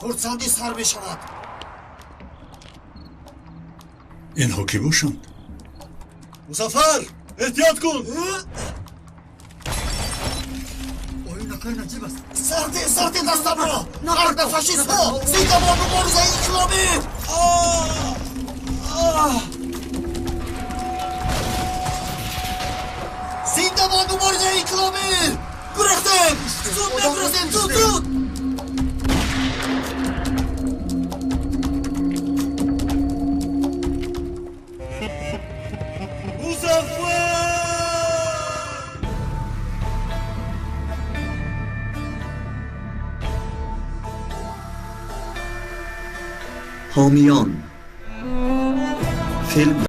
Хурсандӣ сар мешавад. Инҳо кӣ бошанд? Музаффар, эҳтиёт кун! Оё накар наҷиб аст? Сарде, сарде дастамро! Марг ба фашистҳо! Зинда бод муборизаи инқилобӣ! Зинда бод муборизаи инқилобӣ! Гурехтем! Зуд мегурезем! Зуд, зуд! ҳомиён филм.